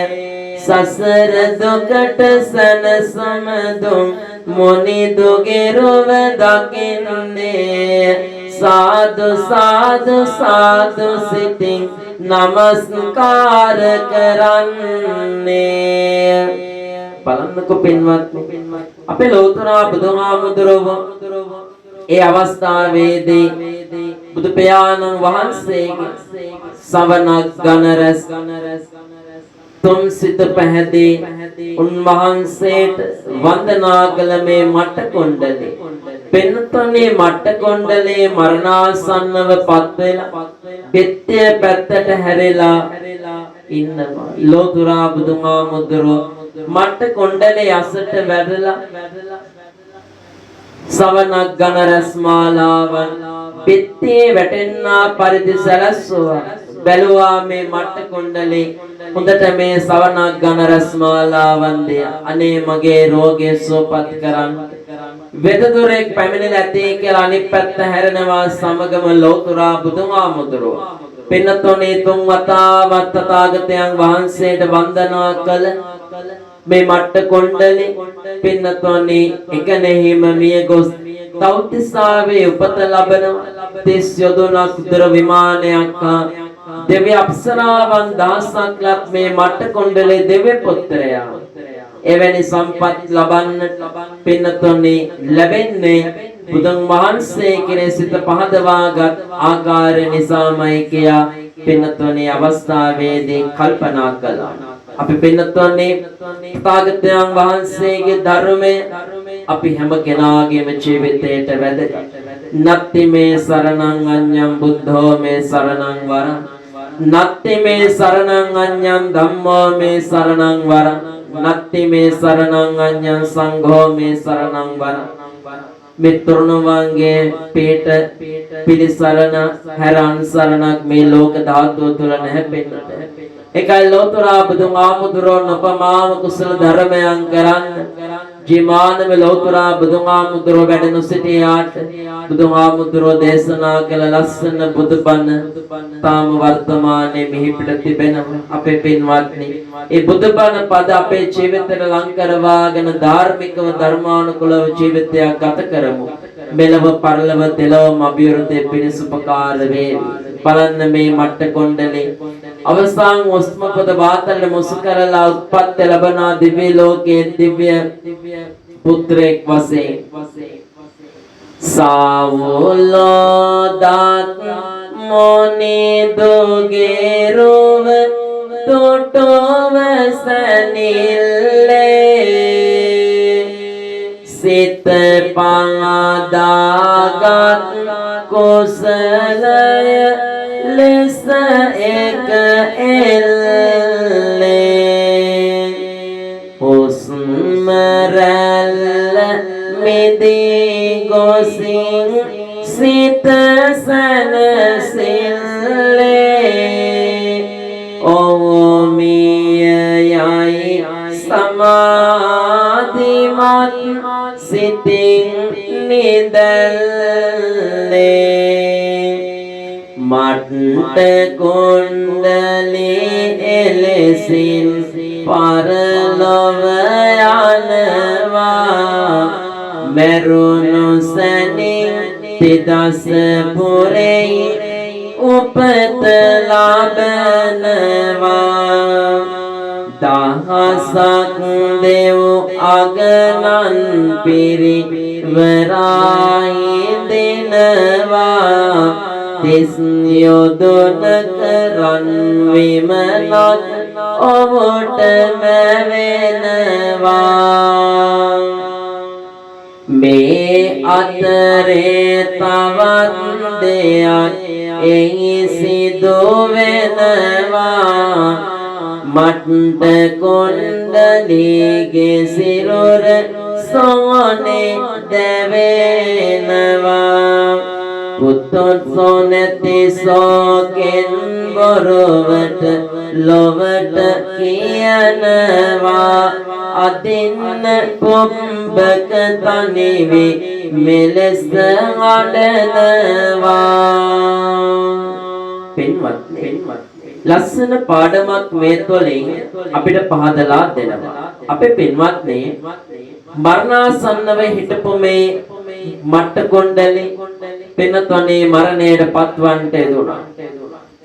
සසර දුකට සැනසුම දුන් මුනි දුගෙරුව දකින්නේ. සාදු සාදු සාදු සිතින් නමස්කාර කරන්නේ. බලන්නකො පින්වත්නි, අපේ ලෝතර බුදුහාමුදුරුවෝ ඒ අවස්ථාවේදී බුදු පියාණන් වහන්සේගේ සවනක් ගන රැස් තුම් සිත පැහැදී උන්වහන්සේට වන්දනා කළ මේ මට කොණ්ඩලේ පෙන්තනේ මට කොණ්ඩලේ මරණාසන්නව පත් වෙලා බෙත්තය පැත්තට හැරෙලා ඉන්නවා. ලෝතුරා බුදුහාමුදුරුවෝ මට කොණ්ඩලේ අසට වැදලා සවනක් ඝන රැස්මාලාවන් බිත්තියේ වැටෙන්නා පරිදි සැලැස්සුවා. බැලුවා මේ මට්ට කුණ්ඩලේ හොඳට මේ සවනක් ඝන රැස්මාලාවන් දිහා. අනේ මගේ රෝගය සුවපත් කරන්න. වෙදදුරෙක් පැමිණිලා ඇතේ කියලා අනිත් පැත්ත හැරෙනවා සමගම ලෝතුරා බුදුහාමුදුරුවෝ. පින්නතොනේ තුන් වතාවක් තථාගතයන් වහන්සේට වන්දනා කළ මේ මට්ට කොණ්ඩලේ පින්නතොනේ එකනෙහිම මිය ගොස් තව්තිසාවේ උපත ලබනවා. 30 යොදුනක් දුර විමානයක් හා දෙවි අප්සරාවන් දහසක් ලත් මේ මට්ට කොණ්ඩලේ දෙවි පුත්‍රයා. එවැනි සම්පත් ලබන්නට පින්නතොනේ ලැබෙන්නේ බුදුන් වහන්සේ කෙරේ සිත පහදවාගත් ආකාරය නිසාමයි කියා පින්නතොනේ අවස්ථාවේදී කල්පනා කළා. අපි පින්නතොනේ තථාගතයන් වහන්සේගේ ධර්මය අපි හැම කෙනාගේම ජීවිතයට වැදගත්. නත්ති මේ සරණං අඤ්ඤං බුද්ධෝ මේ සරණං වරං. නත්ති මේ සරණං අඤ්ඤං ධම්මෝ මේ සරණං වරං. නත්ති මේ සරණං අඤ්ඤං සංඝෝ මේ සරණං වරං. මේ තරුණවන්ගේ පේට පිළිසරණ හැරන් සරණක් මේ ලෝක ධාතුව තුල නැහැ පෙන්නට. ඒකයි ලෝතුරා බුදුන් ආමුදුරෝ උපමාව කුසල ධර්මයන් කරන්න. ජීමානව ලෝතුරා බුදුන් ආමුදුරෝ වැඩ නොසිටියාට බුදුන් ආමුදුරෝ දේශනා කළ ලස්සන බුදුබණ තාම වර්තමානයේ මිහි පිට තිබෙනවා. අපේ පින්වත්නි, ඒ බුදුබණ පද අපේ ජීවිතේට ලං කරවාගෙන ධාර්මිකව ධර්මානුකූලව ජීවිතයක් ගත කරමු. මෙලව පරලොව දෙලොවම අභිවෘද්ධිය පිණිස උපකාර වේවි. බලන්න මේ මට්ට කොණ්ඩලේ අවසාන හුස්ම පොද වාතල මුසු කරලා උත්පත්ති ලබන දිව්‍ය ලෝකයේ දිව්‍ය පුත්‍රයෙක් වශයෙන්. සාවුලෝ දත් මොනි දුගේරුව තුටුව සැනිල්ලේ සිත පහදාගත් කුසලය ලෙස එක එල්ලේ. හුස්ම රැල්ල මිදී ගොසින් සිත සැනසිල්ලේ. ඔව් මිය යයි සමාධිමත් සිතින් නිදැල්ලේ. මට්ට කුණ්ඩලී එලෙසින් පරලොව යනවා. මැරුණු සැනින් තිදස පුරෙහි උපත ලබනවා. දහසක් දෙව් අගනන් පිරිවරායි දෙනවා. 30 යොදුනක රන් විමනක් ඔහුට මැවෙනවා. මේ අතරේ තවත් දෙයක් එහි සිදු වෙනවා. මට්ට කුණ්ඩලීගේ සිරුර සෝනේ දැවෙනවා. පුතුන් සෝනැති සෝකෙන් බොරුවට ලොවට කියනවා. අදින්න පුම්බක තනිවි මෙලෙස අඬනවා. පින්වත්නි, ලස්සන පාඩමක් මේ තුළින් අපිට පහදලා දෙනවා. අපේ පින්වත්නි, මරණාසන්නව හිටපු මේ මට්ට කොණ්ඩලේ පින්නතොනේ මරණයට පත්වන්නට යෙදුණා.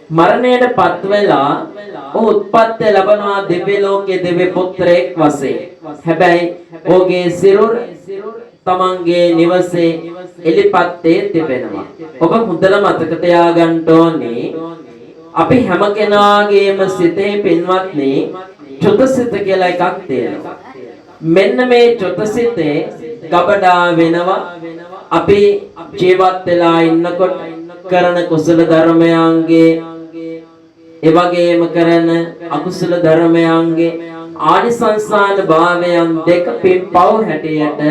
මරණයට පත් වෙලා ඔහු උත්පත්ති ලබනවා දිව්‍ය ලෝකයේ දිව්‍ය පුත්‍රයෙක් වශයෙන්. හැබැයි ඔහුගේ සිරුර තමන්ගේ නිවසේ එලිපත්තේ තිබෙනවා. ඔබ හොඳට මතක තියාගන්න ඕනේ, අපි හැම කෙනාගේම සිතේ පින්වත්නි චුතසිත කියලා එකක් තියෙනවා. මෙන්න මේ චුතසිතේ ගබඩා වෙනවා අපි ජීවත් වෙලා ඉන්නකොට කරන කුසල ධර්මයන්ගේ, ඒ වගේම කරන අකුසල ධර්මයන්ගේ ආනිසංසාන භාවයන් දෙක පින් පව් හැටියට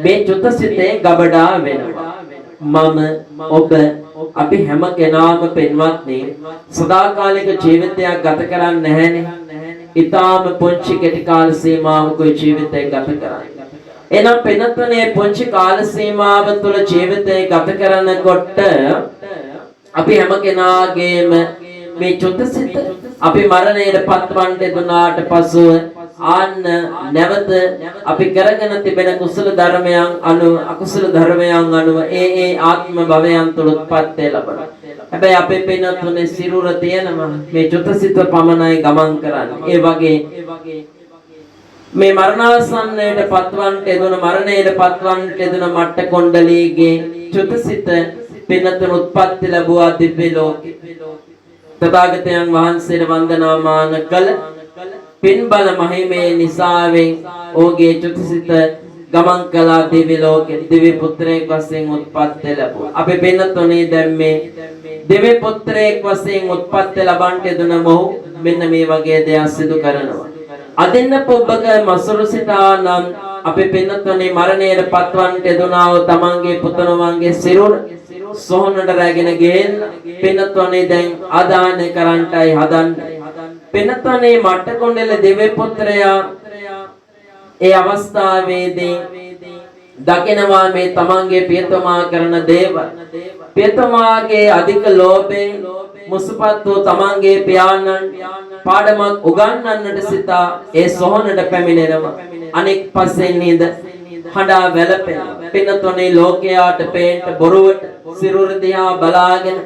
මේ චුතසිතේ ගබඩා වෙනවා. මම, ඔබ, අපි හැම කෙනාම පින්වත්නි සදාකාලික ජීවිතයක් ගත කරන්නේ නැහැනේ. ඊටාම පුංචි කෙටි කාල සීමාවක ජීවිතය ගත කරන්නේ. එනම් පින්වත්නි, පුංචි කාල සීමාව තුළ ජීවිතය ගත කරනකොට අපි හැම කෙනාගේම මේ චුතසිත අපි මරණයට පත්වන්නට දුනාට පසුව ආන්න නැවත අපි කරගෙන තිබෙන කුසල ධර්මයන් අනුව අකුසල ධර්මයන් අනුව ඒ ඒ ආත්ම භවයන් තුළ උත්පත්ති ලබනවා. හැබැයි අපේ පින්වත්තුනේ සිරුර තියෙනවා, මේ චුතසිත පමණයි ගමන් කරන්නේ. ඒ වගේ මේ මරණාසන්නයට පත්වන්නට යෙදුන, මරණයට පත්වන්නට යෙදුන මට්ට කොණ්ඩලීගේ චුතසිත පින්වත්තුන් උත්පත්ති ලැබුවා දිව්‍ය ලෝකේ. තථාගතයන් වහන්සේට වන්දනාමාන කළ පින්බල මහිමේ නිසාවෙන් ඔහුගේ චුතිසිත ගමන් කළා දිව්‍ය ලෝකෙ, දිව්‍ය පුත්‍රයෙක් වශයෙන් උත්පත්ති ලැබුවා. අපි පින්නතුනේ දැන් මේ දිව්‍ය පුත්‍රයෙක් වශයෙන් උත්පත්ති ලබන්ට යෙදුන මොහු මෙන්න මේ වගේ දෙයක් සිදු කරනවා. අදින්න පොබ්බක මසුරු සිතා නම් අපි පින්නතුනේ මරණයට පත්වන්නට යෙදුනා වූ තමන්ගේ පුතණුවන්ගේ සිරුර සොහොනට රැගෙන ගිහින් පින්නතුනේ දැන් ආදානය කරන්ටයි හදන්නේ. පින්නතුනේ මට්ටකොණ්ඩල දිව්‍ය පුත්‍රයා ඒ අවස්ථාවේදී දකිනවා මේ තමන්ගේ පියතුමා කරන දේවල්. පියතුමාගේ අධික ලෝභයෙන් මුසුපත් වූ තමන්ගේ පියාණන් පාඩමක් උගන්වන්නට සිතා ඒ සොහොනට පැමිණෙනවා. අනෙක් පස්සෙන් නේද හඬා වැළපෙනවා. පින්නතුනේ ලෝකයාට පේන්න බොරුවට සිරුර දිහා බලාගෙන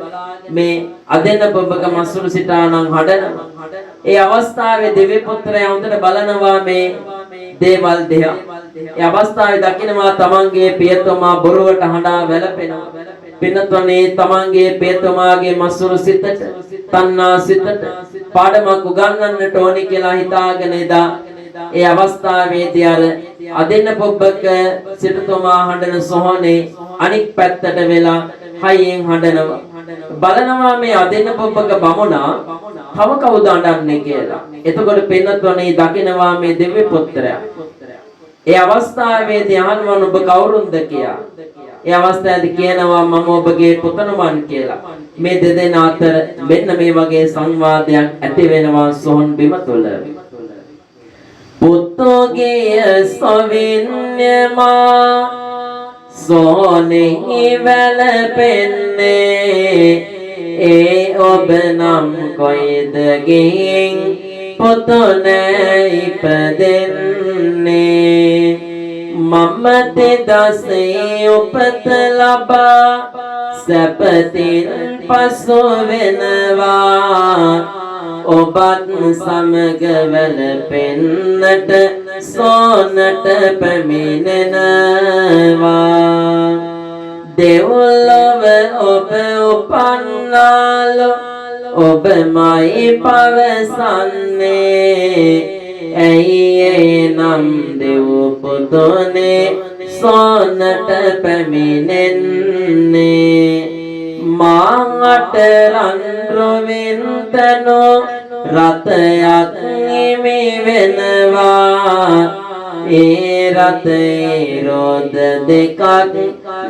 මේ අදෙන බොබක මසුරු සිතානම් හඬනවා. ඒ අවස්ථාවේ දිව්‍ය පුත්‍රයා හොඳට බලනවා මේ දේවල් දිහා. ඒ අවස්ථාවේ දකිනවා තමන්ගේ පියතුමා බොරුවට හඬා වැළපෙනවා. පින්නතුනේ තමන්ගේ පියතුමාගේ මසුරු සිතට, තණ්හා සිතට පාඩමක් උගන්වන්නට ඕනි කියලා හිතාගෙන එදා ඒ අවස්ථාවේදී අර අදින්න පොබ්බක සිටුතුමා හඬන සොහොනේ අනික් පැත්තට වෙලා හයියෙන් හඬනවා. බලනවා මේ අදින්න පොබ්බක බමුණා තව කවුද අඬන්නේ කියලා. එතකොට පින්නතුනේ දකිනවා මේ දිව්‍ය පුත්‍රයා. ඒ අවස්ථාවේදී අහනවා ඔබ කවුරුන්ද කියලා. ඒ අවස්ථාවේදී කියනවා මම ඔබගේ පුතණුවන් කියලා. මේ දෙදෙනා අතර මෙන්න මේ වගේ සංවාදයක් ඇති වෙනවා සොහොන් බිම තුල. පුතෝගේ සොවින්‍යමා සෝනෙහි වැළපෙන්නේ, ඒ ඔබ නම් කොයිද ගිහින් පොතු නෑ ඉපදෙන්නේ? මම තෙදසේ උපත ලබා සැපතින් පසු වෙනවා, ඔබත් සමග වැළපෙන්නට සෝනට පැමිණෙනවා. දෙව්ලොව ඔබ උපන්නාලු ඔබමයි පවසන්නේ, ඇයි ඒ නම් දෙව් පුතුනේ සෝනට පැමිණෙන්නේ? මාට රන් රුවින් තනෝ රථයක් හිමි වෙනවා, ඒ රථේ රෝද දෙකක්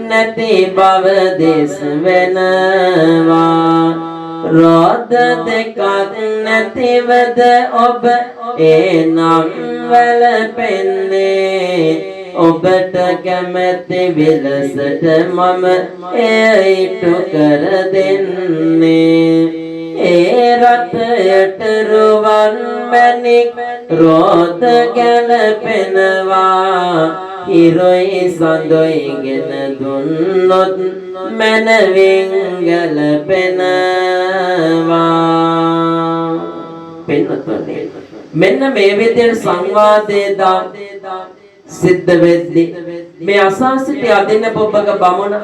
නැති බව දෙස් වෙනවා. රෝද දෙකක් නැතිවද ඔබ ඒ නම් වැළපෙන්නේ? ඔබට කැමැති විලසට මම එය ඉටු කර දෙන්නේ. ඒ රථයට රුවන් මැණික් රෝද ගැලපෙනවා, හිරුයි සඳුයි ගෙන දුන්නොත් මැනවින් ගැලපෙනවා. පින්වතුනි, මෙන්න මේ විදිහට සංවාදයේ දා සිද්ධ වෙද්දි මේ අසා සිටි අදින්න පොබ්බක බමුණ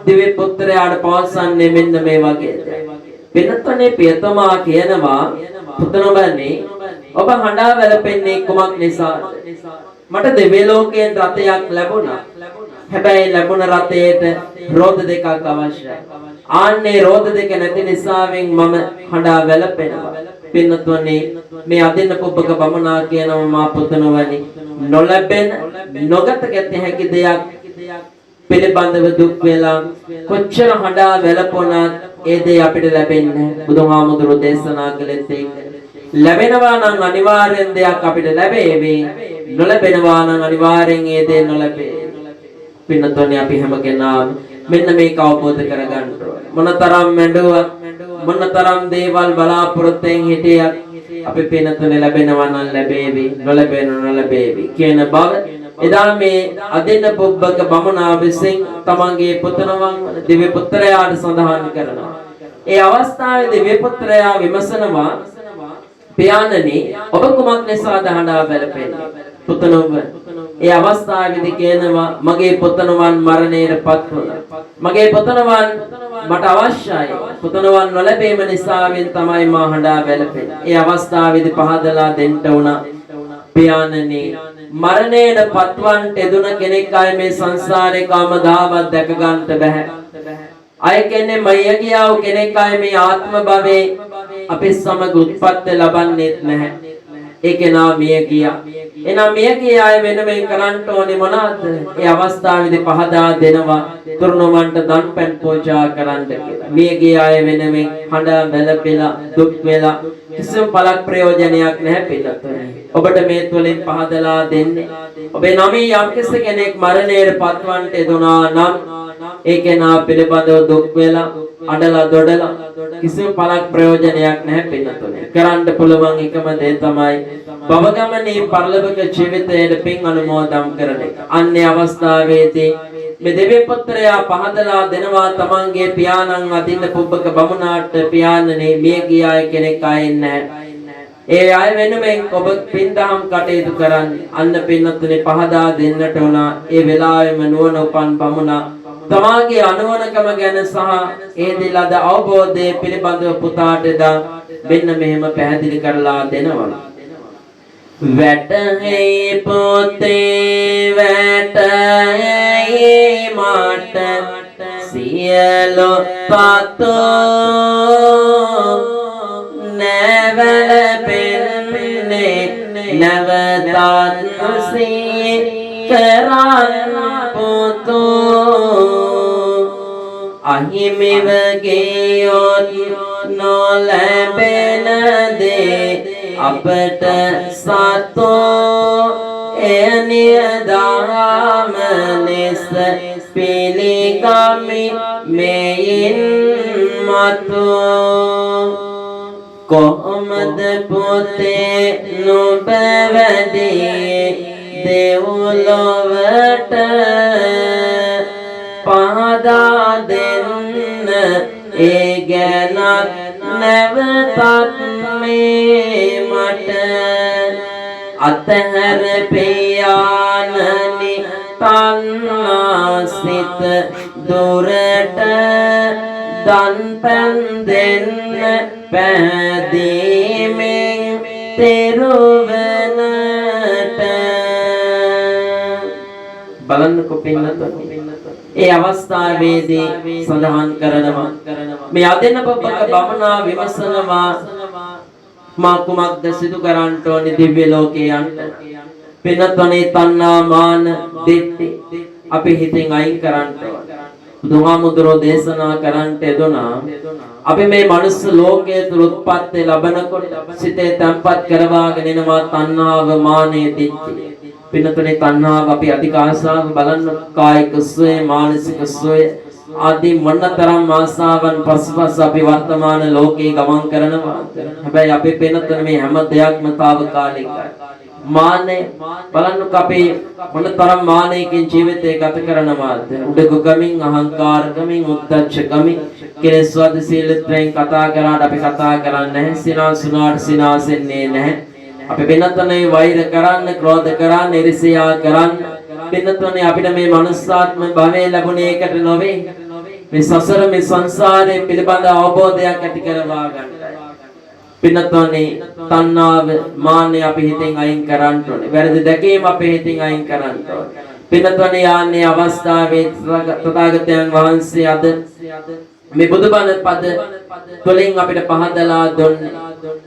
දිව්‍ය පුත්‍රයාට පවසන්නේ මෙන්න මේ වගේ දෙයක්. පින්වතුනි, පියතුමා කියනවා පුතණුමනි, ඔබ හඬා වැළපෙන්නේ කුමක් නිසාද? මට දිව්‍ය ලෝකයෙන් රථයක් ලැබුණා. හැබැයි ලැබුණ රථයට රෝද දෙකක් අවශ්‍යයි. ආන්නේ රෝද දෙක නැති නිසාවෙන් මම හඬා වැළපෙනවා. පින්වතුනි, මේ අදින්න පොබ්බක බමුණා කියනවා මා පුතණුවනි, නොලැබෙන නොගත ගැත හැකි දෙයක් පිළිබඳව දුක් වෙලා කොච්චර හඬා වැළපුණත් ඒ දේ අපිට ලැබෙන්නේ නැහැ. බුදුහාමුදුරුවෝ දේශනා කළෙත් ඒක. ලැබෙනවා නම් අනිවාර්යෙන් දෙයක් අපිට ලැබේවි. නොලැබෙනවා නම් අනිවාර්යෙන් ඒ දේ නොලැබේ. පින්නතෝනේ අපි හැම කෙනාම මෙන්න මේක අවබෝධ කරගන්න ඕනේ. මොනතරම් මැඩුවත් මොනතරම් දේවල් බලාපොරොත්තුෙන් හිටියත් අපි පින්නතෝනේ ලැබෙනවා නම් ලැබේවි, නොලැබෙනවා නොලැබේවි කියන බව එදා මේ අදින්න පුබ්බක බමුණා විසින් තමන්ගේ පුතණුවන් වන දිව්‍ය පුත්‍රයාට සඳහන් කරනවා. ඒ අවස්ථාවේ දිව්‍ය පුත්‍රයා විමසනවා, පියාණනි ඔබ කුමක් නිසාද හඬා වැළපෙන්නේ? පුතණුව ඒ අවස්ථාවේදී කියනවා, මගේ පුතණුවන් මරණයට පත් වුණා. මගේ පුතණුවන් මට අවශ්‍යයි. පුතණුවන් නොලැබීම නිසාවෙන් තමයි මා හඬා වැළපෙන්නේ. ඒ අවස්ථාවේදී පහදලා දෙන්න වුණා, පියාණනි මරණයට පත්වන්ට එදුන කෙනෙක් අය මේ සංසාරේ කවමදාවත් දැක ගන්නට බැහැ. අය කියන්නේ මයිය ගියා වූ කෙනෙක් අය මේ ආත්ම භවයේ අපි සමග උත්පත්ති ලබන්නේත් නැහැ. ඒ කෙනා මිය ගියා. එහෙනම් මිය ගිය අය වෙනුවෙන් කරන්න ඕනේ මොනවද? ඒ අවස්ථාවේදී පහදා දෙනවා තුරුණුවන්ට දන් පැන් පූජා කරන්න කියලා. මිය ගිය අය වෙනුවෙන් හඬා වැළපෙලා දුක් වෙලා කිසිම පළක් ප්‍රයෝජනයක් නැහැ පිටතේ. ඔබට මේ තුලින් පහදලා දෙන්නේ ඔබේ නමේ යම්කිසි කෙනෙක් මරණයට පත්වන්ට යෙදුනා නම් ඒ කෙනා පිළිබඳව දුක් වෙලා අඬලා දොඩලා කිසිම පළක් ප්‍රයෝජනයක් නැහැ පින්නතුනේ. කරන්න පුළුවන් එකම දේ තමයි භව ගමනේ පරලොවක ජීවිතයේ පින් අනුමෝදන් කරන එක. අන්නේ අවස්ථාවේදී මේ දෙවි පුත්‍රයා පහදලා දෙනවා තමන්ගේ පියාණන් අදින්න පුබ්බක බමුණාට, පියාණනේ මිය ගිය අය කෙනෙක් ආයෙ නැහැ. ඒ අය වෙනුවෙන් ඔබ පින්දහම් කටයුතු කරන්න. අන්න පින්නතුනේ පහදා දෙන්නට වුණා. ඒ වෙලාවෙම නුවණ උපන් බමුණා තමාගේ අනුවණකම ගැන සහ ඒ ලද අවබෝධය පිළිබඳව පුතාට එදා මෙන්න මෙහෙම පැහැදිලි කරලා දෙනවා. වැටහෙයි පොතේ වැටහෙයි මට සියලු තතු නැවැළපෙන්නේ නැවතත් සිහි කරන් පුතු අහිමිව ගියොත් නොලැබෙන දේ අපට සතු එය නියදාම ලෙස පිළිගමි මෙයින් මතු. කොහොමද පොතේ නුඹ වැඩි දෙව්ලොවට පහදා දෙන්න ඒ ගැනත් නැවතත් මේ මට. අතහැර පියාණනි තණ්හා සිත දුරට දන් පැන් දෙන්න පැහැදීමෙන් තෙරුවනට. බලන්නකො පින්නතුනි, ඒ අවස්ථාවේදී සඳහන් කරනවා මේ අදින්න පොබ්බක බමුණා විමසනවා, මා කුමක්ද සිදු කරන්න ඕනේ දිව්‍ය ලෝකේ යන්න? පින්නතුනි තණ්හා මාන දිට්ඨි අපි හිතෙන් අයින් කරන්න ඕනේ. බුදුහාමුදුරෝ දේශනා කරන්නට යෙදුනා අපි මේ මනුස්ස ලෝකයේ තුල උත්පත්ති ලබනකොට සිතේ තැම්පත් කරවාගෙන එනවා තණ්හාව මානෙ දිට්ඨිය. පින්නතුනේ තණ්හාව අපි අධික ආශාව බලන්න, කායික සුවය මානසික සුවය ආදී මොනතරම් ආශාවන් පසුපස අපි වර්තමාන ලෝකේ ගමන් කරනවා. හැබැයි අපි පින්නතුනේ මේ හැම දෙයක්ම තාවකාලිකයි. මානය බලන්නකො අපි මොනතරම් මානයකින් ජීවිතය ගත කරනවාද? උඩඟුකමින්, අහංකාරකමින්, උද්දච්චකමින්, කෙලෙස් වද සීලත්වයෙන් කතා කරාට අපි කතා කරන්නේ නැහැ, සිනාසුනාට සිනාසෙන්නේ නැහැ. අපි වෙනතනේ වෛර කරන්න, ක්‍රෝධ කරන්න, ඉරිසියා කරන්න. වෙනතනේ අපිට මේ මනුස්සාත්ම භවය ලැබුණේ ඒකට නොවේ. මේ සසර මේ සංසාරය පිළිබඳ අවබෝධයක් ඇති කරවා ගන්නයි. පින්නතෝනේ තණ්හාව මාන්නය අපි හිතෙන් අයින් කරන්න ඕනේ. වැරදි දැකීම අපේ හිතින් අයින් කරන්න ඕනේ. පින්නතෝනේ යාන්නේ අවස්ථාවේ තථාගතයන් වහන්සේ අද මේ බුදුබණ පද තුළින් අපිට පහදලා දුන්නේ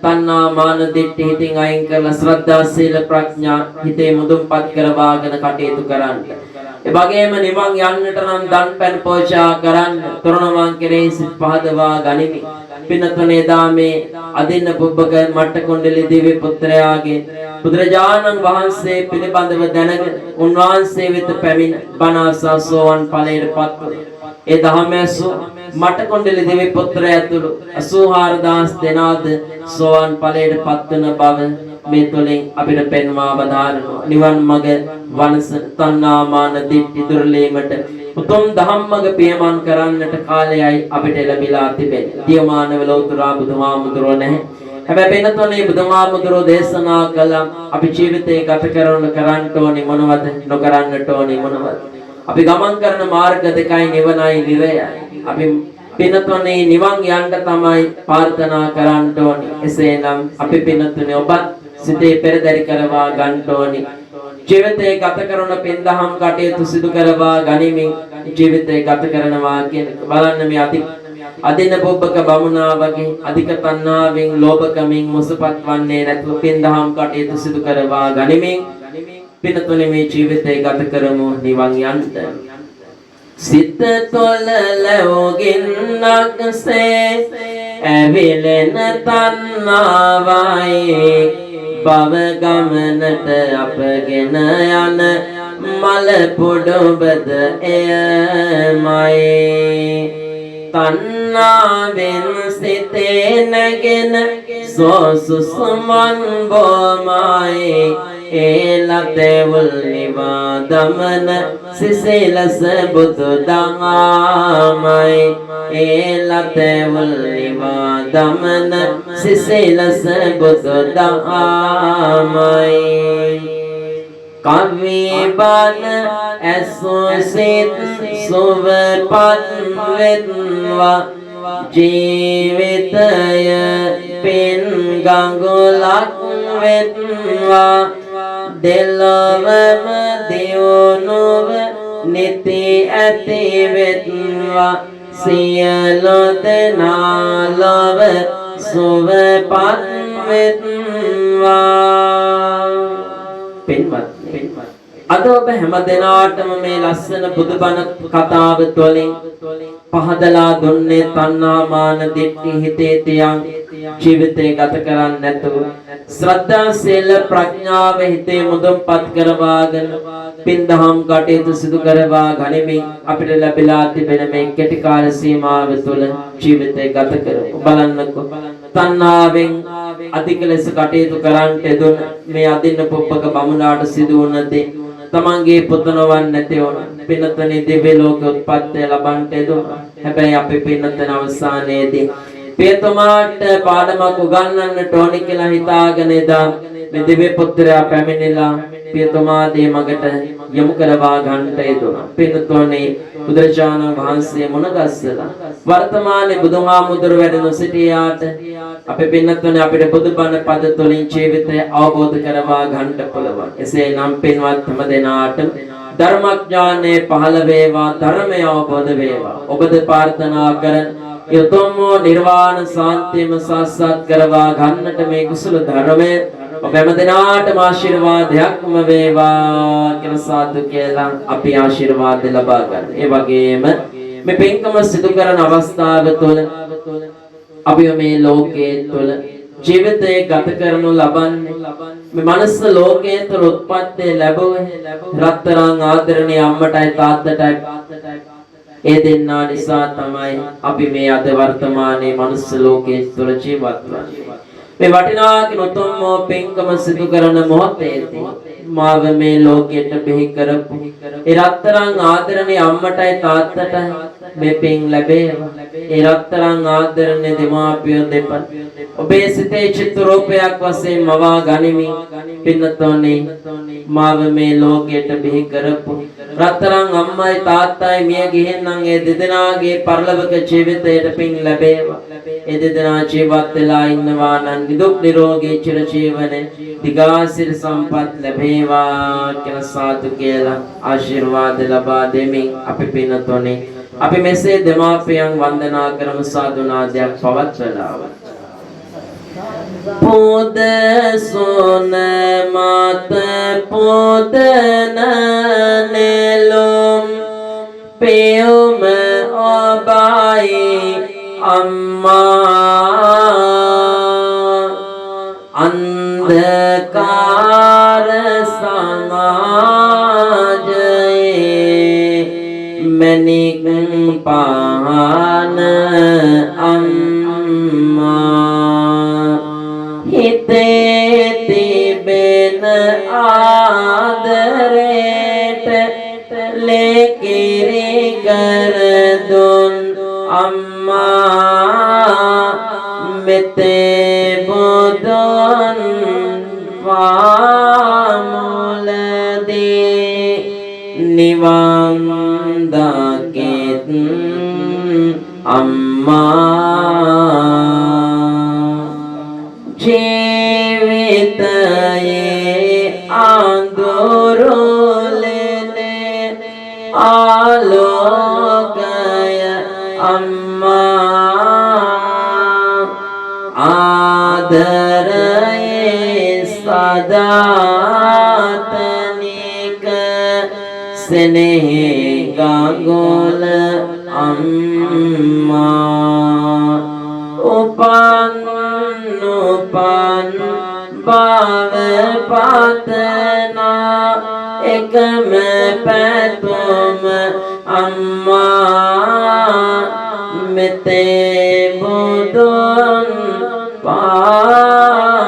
තණ්හා මාන දිට්ඨි හිතින් අයින් කරලා ශ්‍රද්ධා සීල ප්‍රඥා හිතේ මුදුන්පත් කරවාගෙන කටයුතු කරන්න. ඒ වගේම නිවන් යන්නට නම් දන් පැන් පෝෂා කරන්න, තොරණවන් කෙරෙහි සිත් පහදවා ගනිමි. පින්නතුනේ, එදා මේ අදින්න පුබ්බක මට්ටකොණ්ඩලි දිව්‍ය පුත්‍රයාගේ බුදුරජාණන් වහන්සේ පිළිබඳව දැනගෙන උන්වහන්සේ වෙත පැමිණ බණ අසා සෝවන් ඵලයට පත් වුණා. ඒ දහම ඇසූ මට්ටකොණ්ඩලි දිව්‍ය පුත්‍රයා ඇතුළු 84,000 දෙනාද සෝවන් ඵලයට පත්වන බව මේ තුළින් අපිට පෙන්වා වදාරනවා. නිවන් මඟ වනස තණ්හා මාන දිට්ඨි දුර්ලීමට උතුම් දහම් මඟ පියමන් කරන්නට කාලයයි අපිට ලැබිලා තිබෙන්නේ. දියමානව ලෞතර බුදුහාමුදුරුවෝ නැහැ. හැබැයි වෙනතොනේ බුදුහාමුදුරුවෝ දේශනා කළ අපි ජීවිතේ ගත කරන්න ඕනි මොනවද, නොකරන්නට ඕනි මොනවද? අපි ගමන් කරන මාර්ග දෙකයි, නිවනයි නිරයයි. අපි පිනතුනේ නිවන් යන්න තමයි ප්‍රාර්ථනා කරන්න ඕනි. එසේනම් අපි පිනතුනේ ඔබත් සිතේ පෙරදරි කරවා ගන්න ඕනි. ජීවිතේ ගත කරන පින්දහම් කටයුතු සිදු කරවා ගනිමින් ජීවිතේ ගත කරනවා කියන එක. බලන්න, මේ අදින පොබ්බක බමුණා වගේ අධික තණ්හාවෙන් ලෝභකමින් මුසපත් වන්නේ නැතුව පින්දහම් කටයුතු සිදු කරවා ගනිමින් පිනතුනේ මේ ජීවිතේ ගත කරමු නිවන් යන්න. සිත තොල ලැව්ගින්නක්සේ ඇවිලෙන තණ්හාවයි, භව ගමනට අපගෙන යන මල පොඩොබද එයමයි. තණ්හාවෙන් සිතේ නැගෙන සෝසුසුමන් බොමයි, ඒ ලතෙවුල් නිවා දමන සිසිලස බුදු දහමයි. ඒ ලතෙවුල් නිවා දමන සිසිලස බුදු දහමයි. කවි බණ ඇසු සිත් සුවපත් වෙත්වා, ජීවිතය පින් ගඟුලක් වෙත්වා, දෙලොවම දියුණුව නිති ඇති වෙත්වා, සියලු දෙනා ලොව සුවපත් වෙත්වා. පින්වත්නි, අද ඔබ හැම දෙනාටම මේ ලස්සන බුදුබණ කතාව තුළින් පහදලා දුන්නේ තණ්හා මාන දිට්ඨි හිතේ තියන් ජීවිතේ ගත කරන්නේ නැතුව, ශ්‍රද්ධා සීල ප්‍රඥාව හිතේ මුදුන්පත් කරවාගෙන පින්දහම් කටයුතු සිදු කරවා ගනිමින් අපිට ලැබිලා තිබෙන මේ කෙටි කාල සීමාව තුළ ජීවිතේ ගත කරමු. බලන්නකෝ, තණ්හාවෙන් අධික ලෙස කටයුතු කරන්නට යෙදුන මේ අදින්න පොප්පක බමුණාට සිදු වුණ දේ, තමන්ගේ පුතණුවන් නැති වුණා. පින්නතනේ දිව්‍ය ලෝක උත්පත්ති ලබන්නට යෙදුණා. හැබැයි අපි පින්නතන අවසානයේදී පියතුමාට පාඩමක් උගන්වන්නට ඕනි කියලා හිතාගෙන එදා මේ දිව්‍ය පුත්‍රයා පැමිණිලා පියතුමා දේ මගට යොමු කරවා ගන්නට යෙදුණා. පින්නතෝනේ, බුදුරජාණන් වහන්සේ මුණ ගැස්සලා වර්තමානයේ බුදුහාමුදුරු වැඩ නොසිටියාට අපේ පින්නතුනේ අපිට බුදුබණ පද තුළින් ජීවිතය අවබෝධ කරවා ගන්නට පුළුවන්. එසේනම් පින්වත් හැම දෙනාටම ධර්මඥානය පහළ වේවා, ධර්මය අවබෝධ වේවා. ඔබද ප්‍රාර්ථනා කරන ඒ උතුම් වූ නිර්වාණ සාන්තියම සාක්ෂාත් කරවා ගන්නට මේ කුසල ධර්මය ඔබ හැම දෙනාටම ආශිර්වාදයක්ම වේවා කියලා සාදු කියලා අපි ආශිර්වාද ලබා ගන්න. ඒ වගේම මේ පින්කම සිදු කරන අවස්ථාව තුළ අපි මේ ලෝකයේ තුළ ජීවිතය ගත කරනු ලබන්නේ මේ මනුස්ස ලෝකයේ තුළ උත්පත්ති ලැබුවේ රත්තරන් ආදරණීය අම්මටයි තාත්තටයි. ඒ දෙන්නා නිසා තමයි අපි මේ අද වර්තමානයේ මනුස්ස ලෝකයේ තුළ ජීවත් වන්නේ. මේ වටිනා උතුම් වූ පින්කම සිදු කරන මොහොතේදී මාව මේ ලෝකයට බිහි කරපු ඒ රත්තරන් ආදරණීය අම්මටයි තාත්තටයි මේ පින් ලැබේවා. ඒ රත්තරන් ආදරණීය දෙමාපියෝ දෙපළ ඔබේ සිතේ චිත්‍ර රූපයක් වශයෙන් මවා ගනිමින්, පින්නතෝනේ, මාව මේ ලෝකයට බිහි කරපු රත්තරන් අම්මයි තාත්තයි මිය ගිහින් නම් ඒ දෙදෙනාගේ පරලොවක ජීවිතයට පින් ලැබේවා. ඒ දෙදෙනා ජීවත් වෙලා ඉන්නවා නම් නිදුක් නිරෝගී චිරජීවන දිගාසිරි සම්පත් ලැබේවා කියලා සාදු කියලා ආශිර්වාද ලබා දෙමින් අපි පින්නතෝනේ අපි මෙසේ දෙමාපියන් වන්දනා කරමු සාදු නාදයක් පවත්වලා. පොද සොන මත පොදන නෙළුම් පෙවුම ඔබයි අම්මා. අන්ධකාර සමාජයේ මැණික් පහන අම්මා. හිතේ තිබෙන ආදරේට ලේකිරි කර දුන් අම්මා. මෙතේ බුදුන් පාමුලදී නිවන් දකිත් අම්මා. ජීවිතයේ අඳුරුලනේ ආලෝකය අම්මා. ආදරයේ සදාතනික සෙනෙහ ගඟොල අම්මා. උපන් උපන් බව පතනා එකම පැතුම අම්මා. මෙතේ බුදුන් පාමුලදී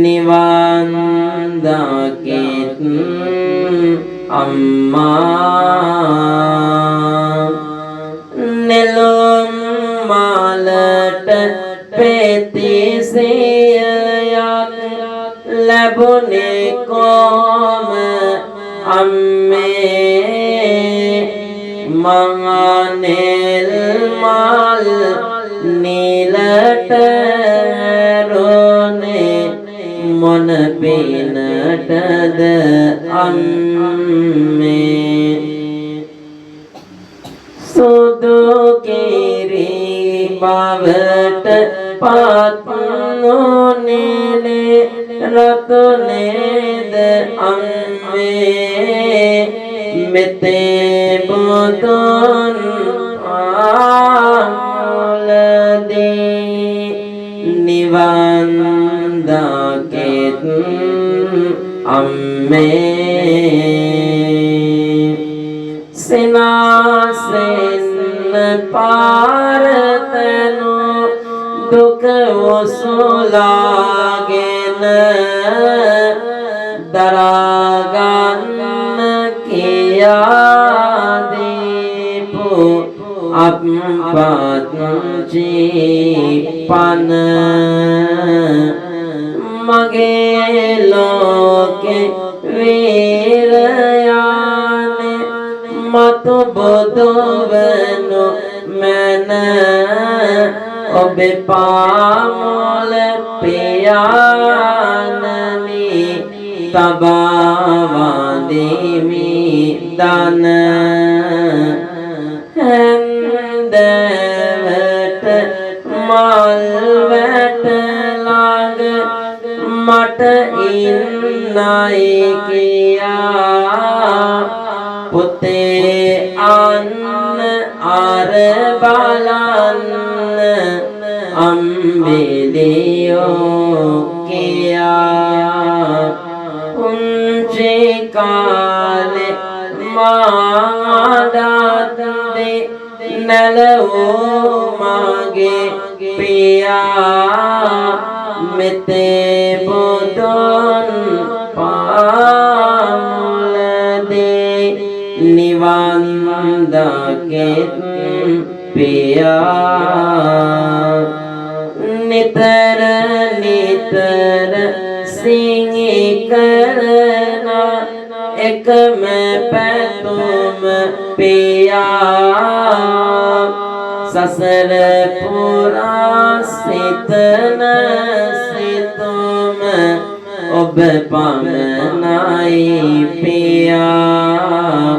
නිවන් දකිත් අම්මා. නෙළුම් මාලට පෙතිසියක් ලැබුණේ කොම අම්මේ? මහනෙල් මල් නිලට හැරුණේ මොන පිනටද අම්මේ? සුදු කිරි බවට පත් නොනේනේ රතු නේද අම්මේ? මෙතේ බුදුන් ආමුලදී නිවන් දකිත් අම්මේ. සිනාසෙන්න පාරතනු දුක ඔසුලාගෙන දරාගන්න කියා දීපු අප්පත්චි පන මගේ ලෝකේ වීරයානේ මතු බොදුවනු මැන. ඔබේ පාමුල පියාණනි තබා වඳිමි දන. හැන්දෑවට මල් වැට ළඟ මට ඉන්නයි කියා පුතේ අන්න අර බලන්න අම්බිලියෝ කියා. පුංචි කාලේ මාඩාද්දේ නැලවූ මගේ පියා. මෙතේ බුදුන් පාමුලදී නිවන් දකිත් පියා. නිතර නිතර සිඟි කරන එකම පැතුම පියා. සසර පුරා සිතන සිතුම ඔබ පමණයි පියා.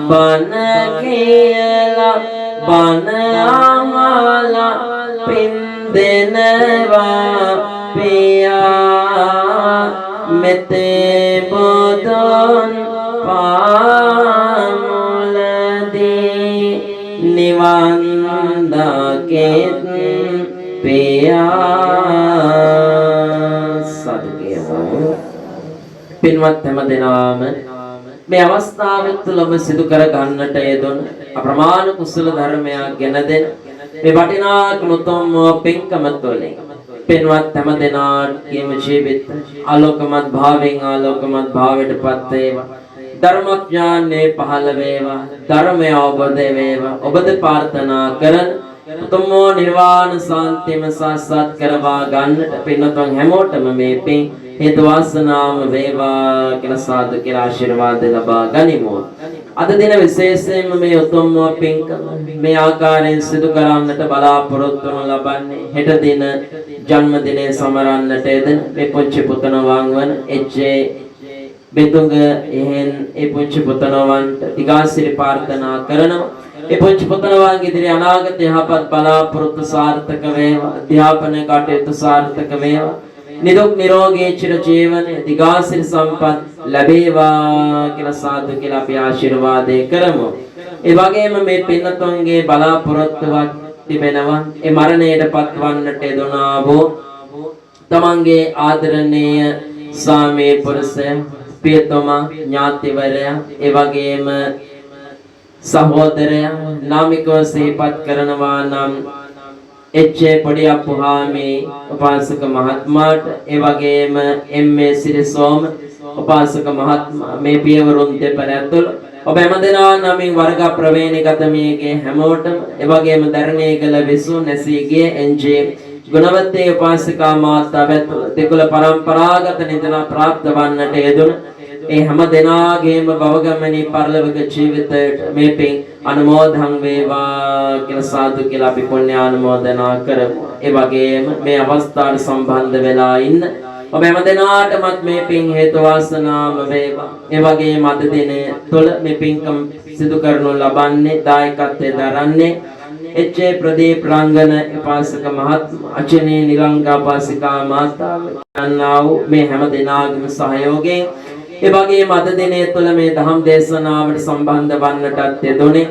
බණ කියලා බණ අහලා දෙනවා පියා මෙතේ බුදුන් පාමුලදී නිවන් දකිත් පියා. සාදු කියමු. පින්වත් හැම දෙනාම මේ අවස්ථාව තුළම සිදු කර ගන්නට යෙදුන අප්‍රමාණ කුසල ධර්මයක් ගෙන දෙන මේ වටිනා උතුම් පින්කම තුළින් පින්වත් හැම දෙනාගේම ජීවිත ආලෝකමත් භාවයෙන් ආලෝකමත් භාවයට පත් වේවා. ධර්මඥානයේ පහළ වේවා. ධර්මය අවබෝධ වේවා. ඔබද ප්‍රාර්ථනා කරන උතුම් වූ නිර්වාණ සාන්තියම සාක්ෂාත් කරවා ගන්නට පින්වත්න් හැමෝටම මේ පින් හේතු වාසනාම වේවා කියලා සාදු කියලා ආශිර්වාද ලබා ගනිමු. අද දින විශේෂයෙන්ම මේ උතුම් වූ පින්කම මේ ආකාරයෙන් සිදු කරන්නට බලාපොරොත්තු වනු ලබන්නේ හෙට දින ජන්මදිනය සමරන්නට යෙදෙන මේ පුංචි පුතණුවන් වන එච්.ඒ. බෙතුංග එහෙන් ඒ පුංචි පුතණුවන්ට දිගාසිරි ප්‍රාර්ථනා කරනවා. ඒ පුංචි පුතණුවන්ගේ ඉදිරි අනාගත යහපත් බලාපොරොත්තු සාර්ථක වේවා. අධ්‍යාපන කටයුතු සාර්ථක වේවා. නිදුක් නිරෝගී චිර ජීවන දිගාසිරි සම්පත් ලැබේවා කියලා සාදු කියලා අපි ආශිර්වාදය කරමු. ඒ වගේම මේ පින්නතුන්ගේ බලාපොරොත්තුවක් තිබෙනවා. ඒ මරණයට පත්වන්නට යෙදුනා වූ තමන්ගේ ආදරණීය ස්වාමී පුරුෂයා, පියතුමා, ඥාතිවරයා, ඒ වගේම සහෝදරයා නාමිකව සිහිපත් කරනවා නම් එච්.ඒ. පොඩි අප්පුහාමි උපාසක මහත්මයාට, ඒ වගේම එම්.ඒ. සිරිසෝම උපාසක මහත්මයා මේ පියවරුන් දෙපළ ඇතුළු ඔබ හැමදෙනා නමින් වර්ග ප්‍රවේණිගත මියගිය හැමෝටම, ඒ වගේම දරණීගල විසු නැසී ගිය එන්.ජේ. ගුණවත්තේ උපාසිකා මාතාව ඇතුළු දෙකුල පරම්පරාගත නිදන ප්‍රාප්ත වන්නට යෙදුන ඒ හැම දෙනාගේම භවගමනී පරලොවක ජීවිතයට මේ පින් අනුමෝදන් වේවා කියලා සාදු කියලා අපි පුණ්‍ය ආනුමෝදනා කරමු. ඒ වගේම මේ අවස්ථාවට සම්බන්ධ වෙලා ඉන්න ඔබ හැම දෙනාටමත් මේ පින් හේතු වාසනාම වේවා. ඒ වගේම අද දිනය තුළ මේ පින්කම් සිදු කරනු ලබන්නේ දායකත්වයේ දරන්නේ එච්.ඒ. ප්‍රදීප රංගන උපාසක මහත්මයා, අචනේ නිලංගා උපාසිකා මාතාව යන්නා වූ මේ හැම දෙනාගේම සහයෝගයෙන්, ඒ වගේම අද දිනය තුළ මේ දහම් දේශනාවට සම්බන්ධ වන්නටත් යෙදුනේ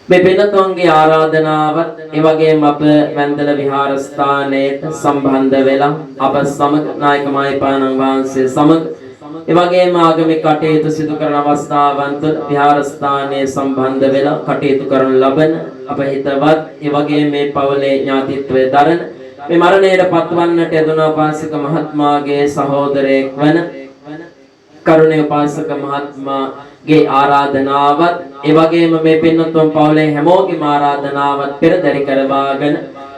මේ පින්තුන්ගේ ආරාධනාවත්, ඒ වගේම අප වැන්දල විහාරස්ථානයට සම්බන්ධ වෙලා අප සමග නායක මාහිමිපාණන් වහන්සේ සමග, ඒ වගේම ආගමික කටයුතු සිදු කරන අවස්ථාවන් තුළ විහාරස්ථානයේ සම්බන්ධ වෙලා කටයුතු කරනු ලබන අප හිතවත්, ඒ වගේම මේ පවුලේ ඥාතිත්වය දරන මේ මරණයට පත්වන්නට යෙදුන උපාසක මහත්මයාගේ සහෝදරයෙක් වන කරුණේ උපාසක මහත්මයාගේ ආරාධනාවත්, ඒ වගේම මේ පින්වත්තුන් පවුලේ හැමෝගේම ආරාධනාවත් පෙරදරි කරවාගෙන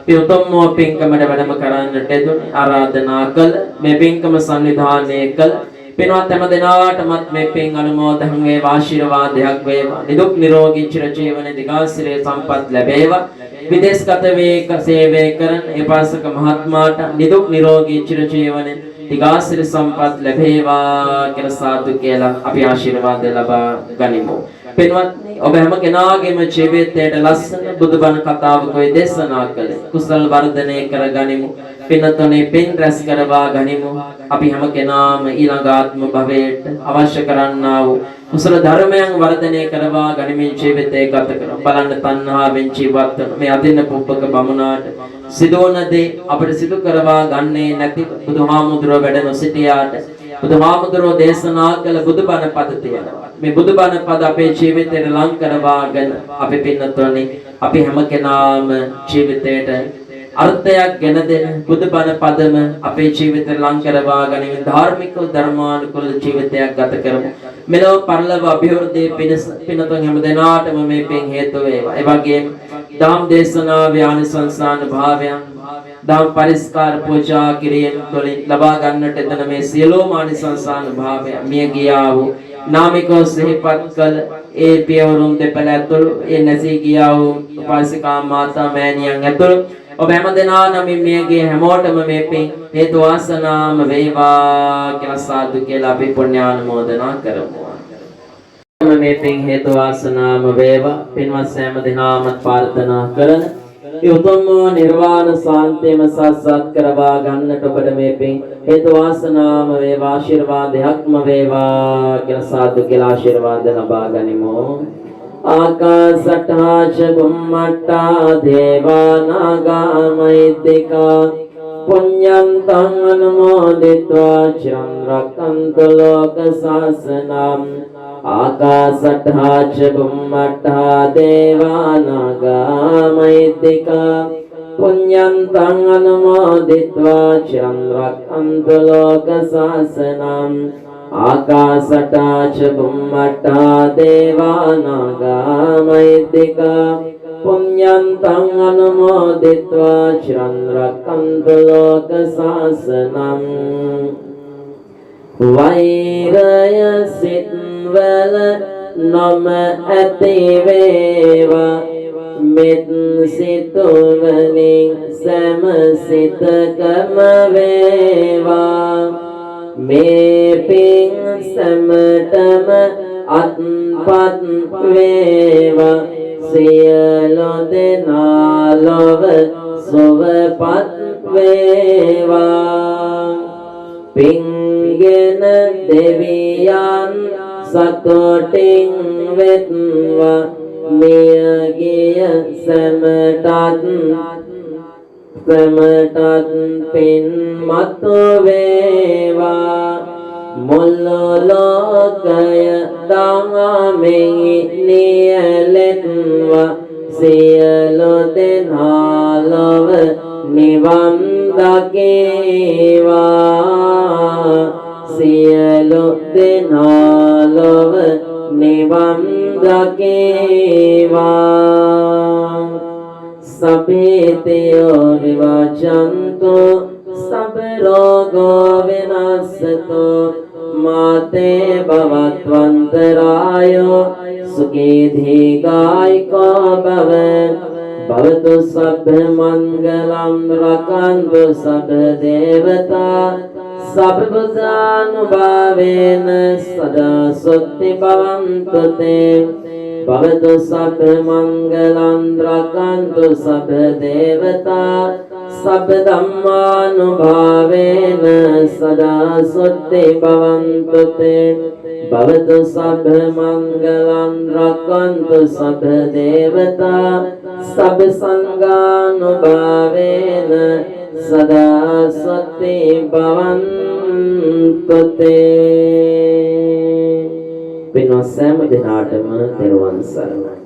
මේ උතුම් වූ පින්කමට වැඩම කරන්නට යෙදුනේ ආරාධනා කළ මේ පින්කම සංවිධානය කළ පින්වත් හැම දෙනාටමත් මේ පින් අනුමෝදන් වේවා, ආශිර්වාදයක් වේවා. නිදුක් නිරෝගී චිරජීවන දිගාසිරේ සම්පත් ලැබේවා. විදේශගත වේ සේවය කරන උපාසක මහත්මයාට නිදුක් නිරෝගී චිරජීවන දිගාසිරි සම්පත් ලැබේවා කියලා සාදු කියලා අපි ආශිර්වාද ලබා ගනිමු. පින්වත්නි, ඔබ හැම කෙනාගේම ජීවිතයට ලස්සන බුදුබණ කතාවක ඔය දේශනා කළේ කුසල් වර්ධනය කර ගනිමු. පින්වත්නි, පින් රැස් කරවා ගනිමු. අපි හැම කෙනාම ඊළඟ ආත්ම භවයට අවශ්‍ය කරන්නා වූ කුසල ධර්මයන් වර්ධනය කරවා ගනිමින් ජීවිතය ගත කරමු. බලන්න, තණ්හාවෙන් ජීවත් වන මේ අදින්න පුබ්බක බමුණාට සිදුවන දේ අපිට සිදු කරවා ගන්නේ නැතිව බුදුහාමුදුරුවෝ වැඩ නොසිටියාට බුදුහාමුදුරුවෝ දේශනා කළ බුදුබණ පද තියෙනවා. මේ බුදුබණ පද අපේ ජීවිතයට ලං කරවාගෙන අපි පින්නතුනි, අපි හැම කෙනාම ජීවිතයට අර්ථයක් ගෙන දෙන බුදුබණ පදම අපේ ජීවිතයට ලං කරවා ගනිමින් ධාර්මික ධර්මානුකූල ජීවිතයක් ගත කරමු. මෙලොව පරලොව අභිවෘද්ධිය පිණිස පින්නතුන් හැම දෙනාටම මේ පින් හේතු වේවා. ඒ වගේම දහම් දේශනාවේ ආනිසංසාන භාවයන් දහම් පරිස්කාර පූජා කිරීම තුළින් ලබා ගන්නට එතන මේ සියලුම ආනිසංසාන භාවය මිය ගියා වූ නාමිකව සිහිපත් කළ ඒ පියවරුන් දෙපළ ඇතුළු ඒ නැසී ගියා වූ උපාසිකා මාතා මෑණියන් ඇතුළු ඔබ හැම දෙනා නමින් මියගිය හැමෝටම මේ පින් හේතු වාසනාම වේවා කියලා සාදු කියලා අපි පුණ්‍යානුමෝදනා කරමු. මේ පින් හේතු වාසනාම වේවා. පින්වත් සෑම දෙනාම ප්‍රාර්ථනා කරන ඒ උතුම් වූ නිර්වාණ සාන්තියම සාක්ෂාත් කරවා ගන්නට ඔබට මේ පින් හේතු වාසනාම වේවා, ආශිර්වාදයක්ම වේවා කියලා සාදු කියලා ආශිර්වාද ලබා ගනිමු. ආකාසට්ඨා ච බුම්මට්ඨා දේවා නාග මහිද්దికා පුඤ්ඤන්තං අනුමෝදිत्वा චිරං රක්ඛන්තු ලෝක සාසනං. ආකාසට්ඨා ච බුම්මට්ඨා දේවා නාග මහිද්దికා පුඤ්ඤන්තං අනුමෝදිत्वा චිරං රක්ඛන්තු ලෝක සාසනං. ආකාසට්ඨා ච බුම්මට්ඨා දේවා නාග මහිද්దికා පුඤ්ඤන්තං අනුමෝදිत्वा චිරං රක්ඛන්තු ලෝක සාසනං. වෛරය සිත්වල නොම ඇති වේවා, මෙත් සිතුවලින් සෑම සිතකම වේවා. මේ පින් සැමටම අත්පත් වේවා, සියලු දෙනා ලොව සුවපත් වේවා. පින්ගෙන දෙවියන් සතුටින් වෙත්වා, මියගිය සැමටත් සැමටත් පින් මතු වේවා. මුල්ලු ලෝකය දහමෙහි නියැලෙත්වා, සියලු දෙනා ලොව නිවන් දකීවා. සියලු දෙනා ලොව නිවන් දකීවා. සබ්බේතියෝ විවාචන්තු සබ්බ රෝගෝ විනස්සතු මාතේ භවත්වන්තරායෝ සුඛී දීඝායුකෝ භව. භවතු සබ්බ මංගලම් රක්ඛන්තු සබ්බ දේවතා සබ්බ බුද්ධානුභාවේන සදා සොත්ති භවන්තු තේ. භවතු සබ්බ මංගලං රක්ඛන්තු සබ්බ දේවතා සබ්බ ධම්මානුභාවේන සදා සොත්ති භවන්තු තේ. භවතු සබ්බ මංගලං රක්ඛන්තු සබ්බ දේවතා සබ්බ සංඝානුභාවේන සදා සොත්ති භවන්තු තේ. පින්වත් සෑම දෙනාටම තෙරුවන් සරණයි.